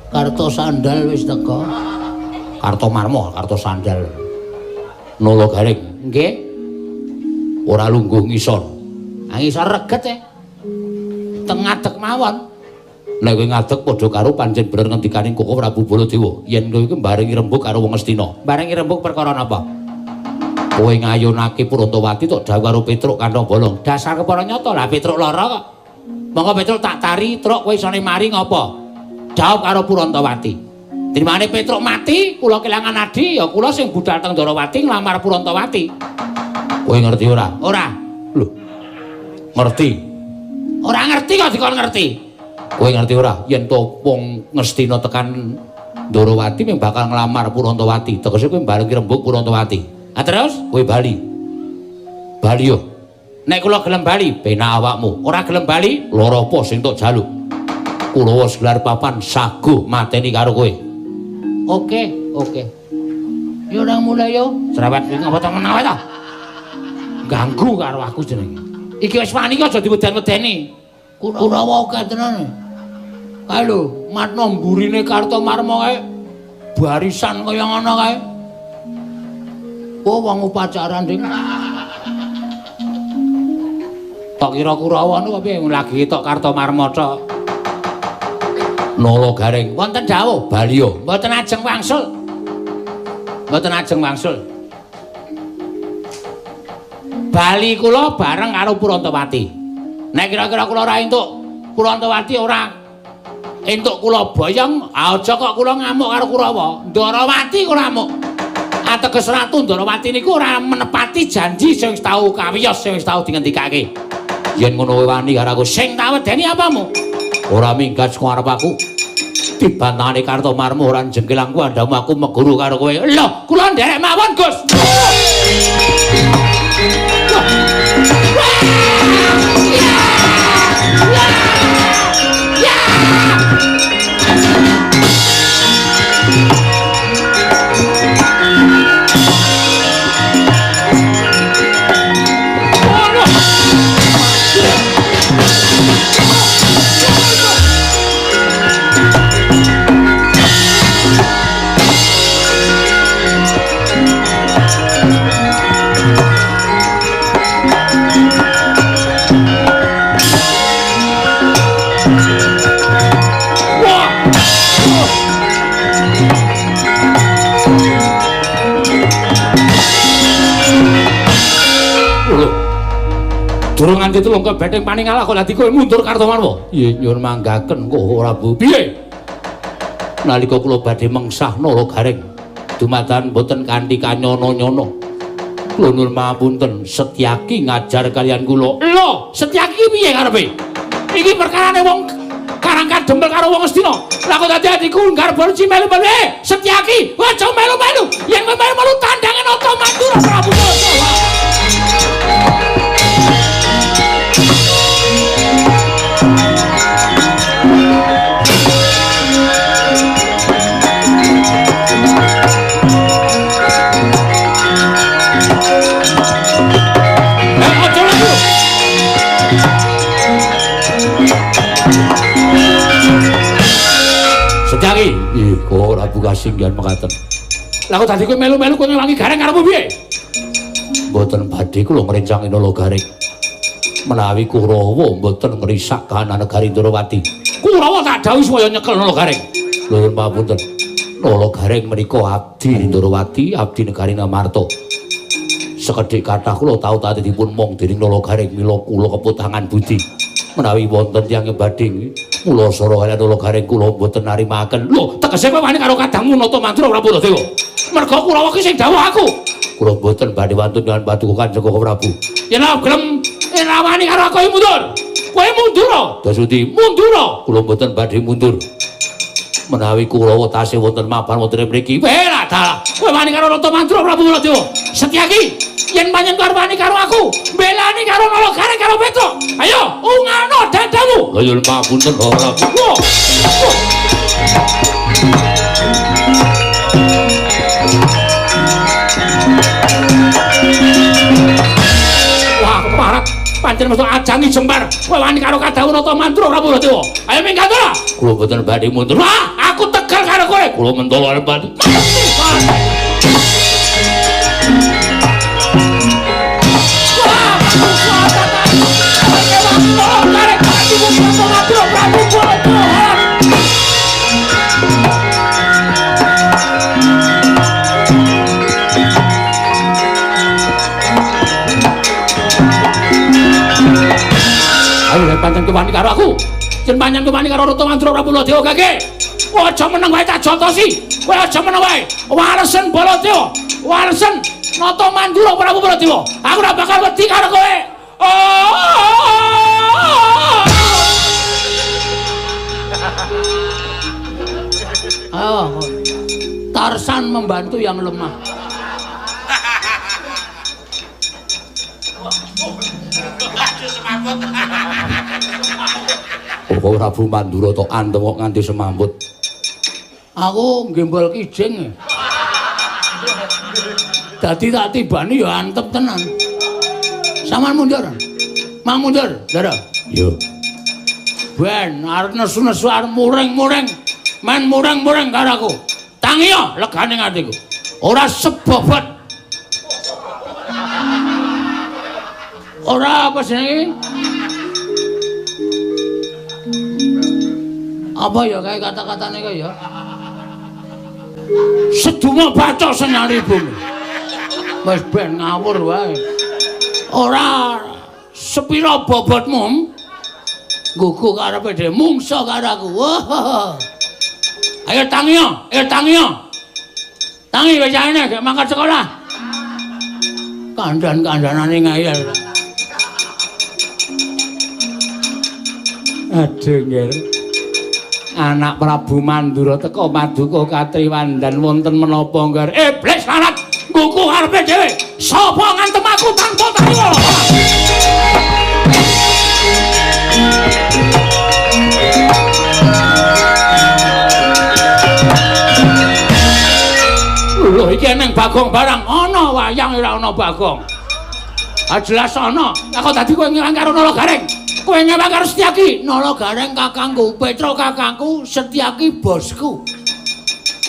Karto sandal wis teko. Karto marmo, karto sandal. Nolo garing. Nggih. Ora lungguh ngisor. Ah ngisor reget e. Teng ngadeg mawon. Nek kowe ngadeg padha karo pancen bener ngendikane Koko Prabu Baladewa. Yen kowe iki mbarengi rembug karo wong Astina. Mbarengi rembug perkara napa? Kowe ngayunake Purantawati tok dawuh karo Petruk kantong bolong. Dasar kepara nyata lah Petruk lara kok. Monggo Petruk tak tari, truk kowe isone mari ngopo? Jawab karo Purantawati. Timbangane Petruk mati, kula kelangan adi, ya kula sing budal teng Ndorowati nglamar Purantawati. Kowe ngerti ora? Ora. Lho. Ngerti. Ora ngerti kok dikon ngerti. Kowe ngerti ora? Yen to wong Ngastina tekan Ndorowati mung bakal nglamar Purantawati. Tegese kowe mbarengi rembug Purantawati. Ah terus kowe bali. Bali yo. Nek kula gelem bali, penak awakmu. Ora gelem bali, lara apa sing tok jaluk? Kurawa gelar papan saguh mateni karo kowe. Oke, oke. Yo nang mulai yo. Cerewet iki ngapa to menawa ta? Ganggu karo aku jenenge. Iki wis wani aja diweden-wedeni. Kurawa akeh tenan. Kae lho, matno mburine Kartomarma kae barisan kaya ngono kae. Oh, wong upacara nding. Tok kira Kurawa niku piye lagi tok Kartomarma tok. Nolo garing wonten dawuh baliyo mboten ajeng wangsul. Mboten ajeng wangsul. Bali kula bareng karo Purantawati. Nek kira-kira kula ora entuk Purantawati ora entuk kula boyong, aja kok kula ngamuk karo Kurawa. Ndorowati kula amuk. Ateges Ratu Ndorowati niku ora menepati janji sing wis tau kawiyos, sing wis tau dingendikake. Yen ngono wani karo aku sing tak wedeni apamu? Ora minggat saka arep aku. Dibantahane Kartomarma ora jengkelangku andamu aku meguru karo kowe. Lho, kula nderek mawon, Gus. Durung nganti tulung ke benteng paningalah kok dadi kowe mundur Kartomarma. Nggih, nyuwun manggaken kok Prabu. Piye? Nalika kula badhe mengsah Nala Gareng dumadakan boten kanthi kanyono-nyono. Kula nyuwun mapunten Setyaki ngajar kalian kula. Lho, Setyaki piye karepe? Iki perkarane wong Barang kadempel karo wong Astina. Lah kok dadi adikku Garba Ruci melu-melu. Setyaki, aja melu-melu. Yen kowe melu-melu tandange Nata Mandura Prabu Baladewa. Setyaki, iko Prabu kasinggihan mekaten. Lah kok dadi kowe melu-melu kowe ngewangi Gareng karepmu piye? Mboten badhe kula ngrencangi Nala Gareng. Menawi Kurawa mboten ngrisak kahanan negari Ndrawati. Kurawa tak dawuhi supaya nyekel Nala Gareng. Nuwun pamunten. Nala Gareng menika abdi Ndrawati, abdi negari Ngamarta. Sekedhik kathah kula tau tate dipun mong dening Nala Gareng mila kula keputangan budi. Menawi wonten tiyang badhe mula sora kaliyan Nala Gareng kula mboten narimaken. Lho, tegese kowe wani karo kadangmu Nata Mandura Prabu Baladewa. Merga Kurawa ki sing dawuh aku. Kula mboten badhe wantun dengan paduka Kanjeng Prabu. Yen ora gelem ora wani karo aku mundur. Kowe mundur. Dasuti mundur. Kula mboten badhe mundur. Menawi Kurawa tasih wonten mapan wonten mriki. Weh dalah. Kowe wani karo Nata Mandura Prabu Baladewa. Setyaki, yen panjenengan arep wani karo aku, mbelani karo Nala Gareng karo Petruk. Ayo, ungano dadamu. Lha nyuwun pamunten Prabu. Wah, keparat. Pancen metu ajangi jembar. Kowe wani karo kadhawuh Nata Mandura Prabu Baladewa. Ayo minggat ora? Kula mboten badhe mundur. Wah, aku tegel karo kowe. Kula mentolo arep badhe. Ayo nek pancen wani karo aku. Yen pancen wani karo Nata Mandura Prabu Baladewa gage. Aja meneng wae tak jontosi. Kowe aja meneng wae. Waresen Baladewa. Waresen Nata Mandura Prabu Baladewa. Aku ora bakal wedi karo kowe. Oh. Tarsan membantu yang lemah. Kok Prabu Mandura tok antem kok nganti semamput. Aku nggembol kijing. Dadi tak tibani ya antep tenan. Saman mundur. Mang mundur, Ndara. Yo. Ben arep nesu-nesu arep muring-muring. Men muring-muring karo aku. Tangiya legane atiku. Ora sebobot. Ora apa jenenge? Apa ya kae kata-katane kae ya? Seduma baca senyali bumi. Wis ben ngawur wae. Ora sepira bobotmu? Gugu karepe dhewe mungsa karo aku. Wah. Ayo tangiya, ayo tangiya. Tangi wis aene gek mangkat sekolah. Kandhan-kandhanane ngayal. Aduh nggih. Anak Prabu Mandura teka paduka katriwandan wonten menapa ngger. Iblis lanat ngguku karepe dhewe. Sapa ngantem aku tanpa tariwala? Lho iki eneng Bagong barang ana wayang ora ana Bagong. Ah jelas ana. Lah kok dadi kowe ngilang karo Nala Gareng? Kowe ngewang karo Setyaki? Nala Gareng kakangku, Petro kakangku, Setyaki bosku.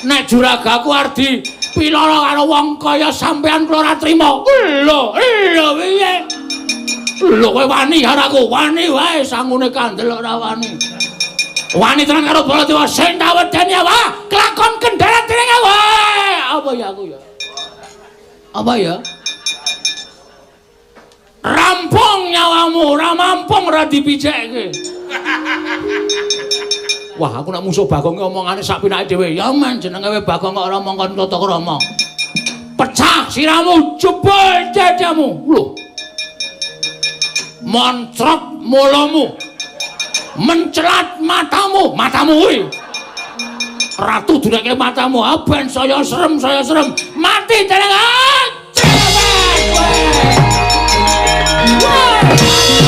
Nek juragaku arep dipilana karo wong kaya sampean kula ora trima. Lho, lho piye? Lho kowe wani karo aku, wani wae sangune kandel ora wani. Wani tenan karo Baladewa sing tak wedeni apa? Kelakon kendharat dening wae. Apa ya aku ya? Apa ya? Rampung nyawamu, ora mampung ora dipijekke. Wah, aku nek musuh Bagong ki omongane sak pinake dhewe. Ya men jenenge we Bagong kok ora mongkon tata krama. Pecah siramu, jebol dadamu. Lho. Moncrot mulamu. Mencelat matamu, matamu kuwi. Ratu dureke matamu, ah ben saya serem, saya serem. Mati dereng. Ah, cepet kowe. Wah.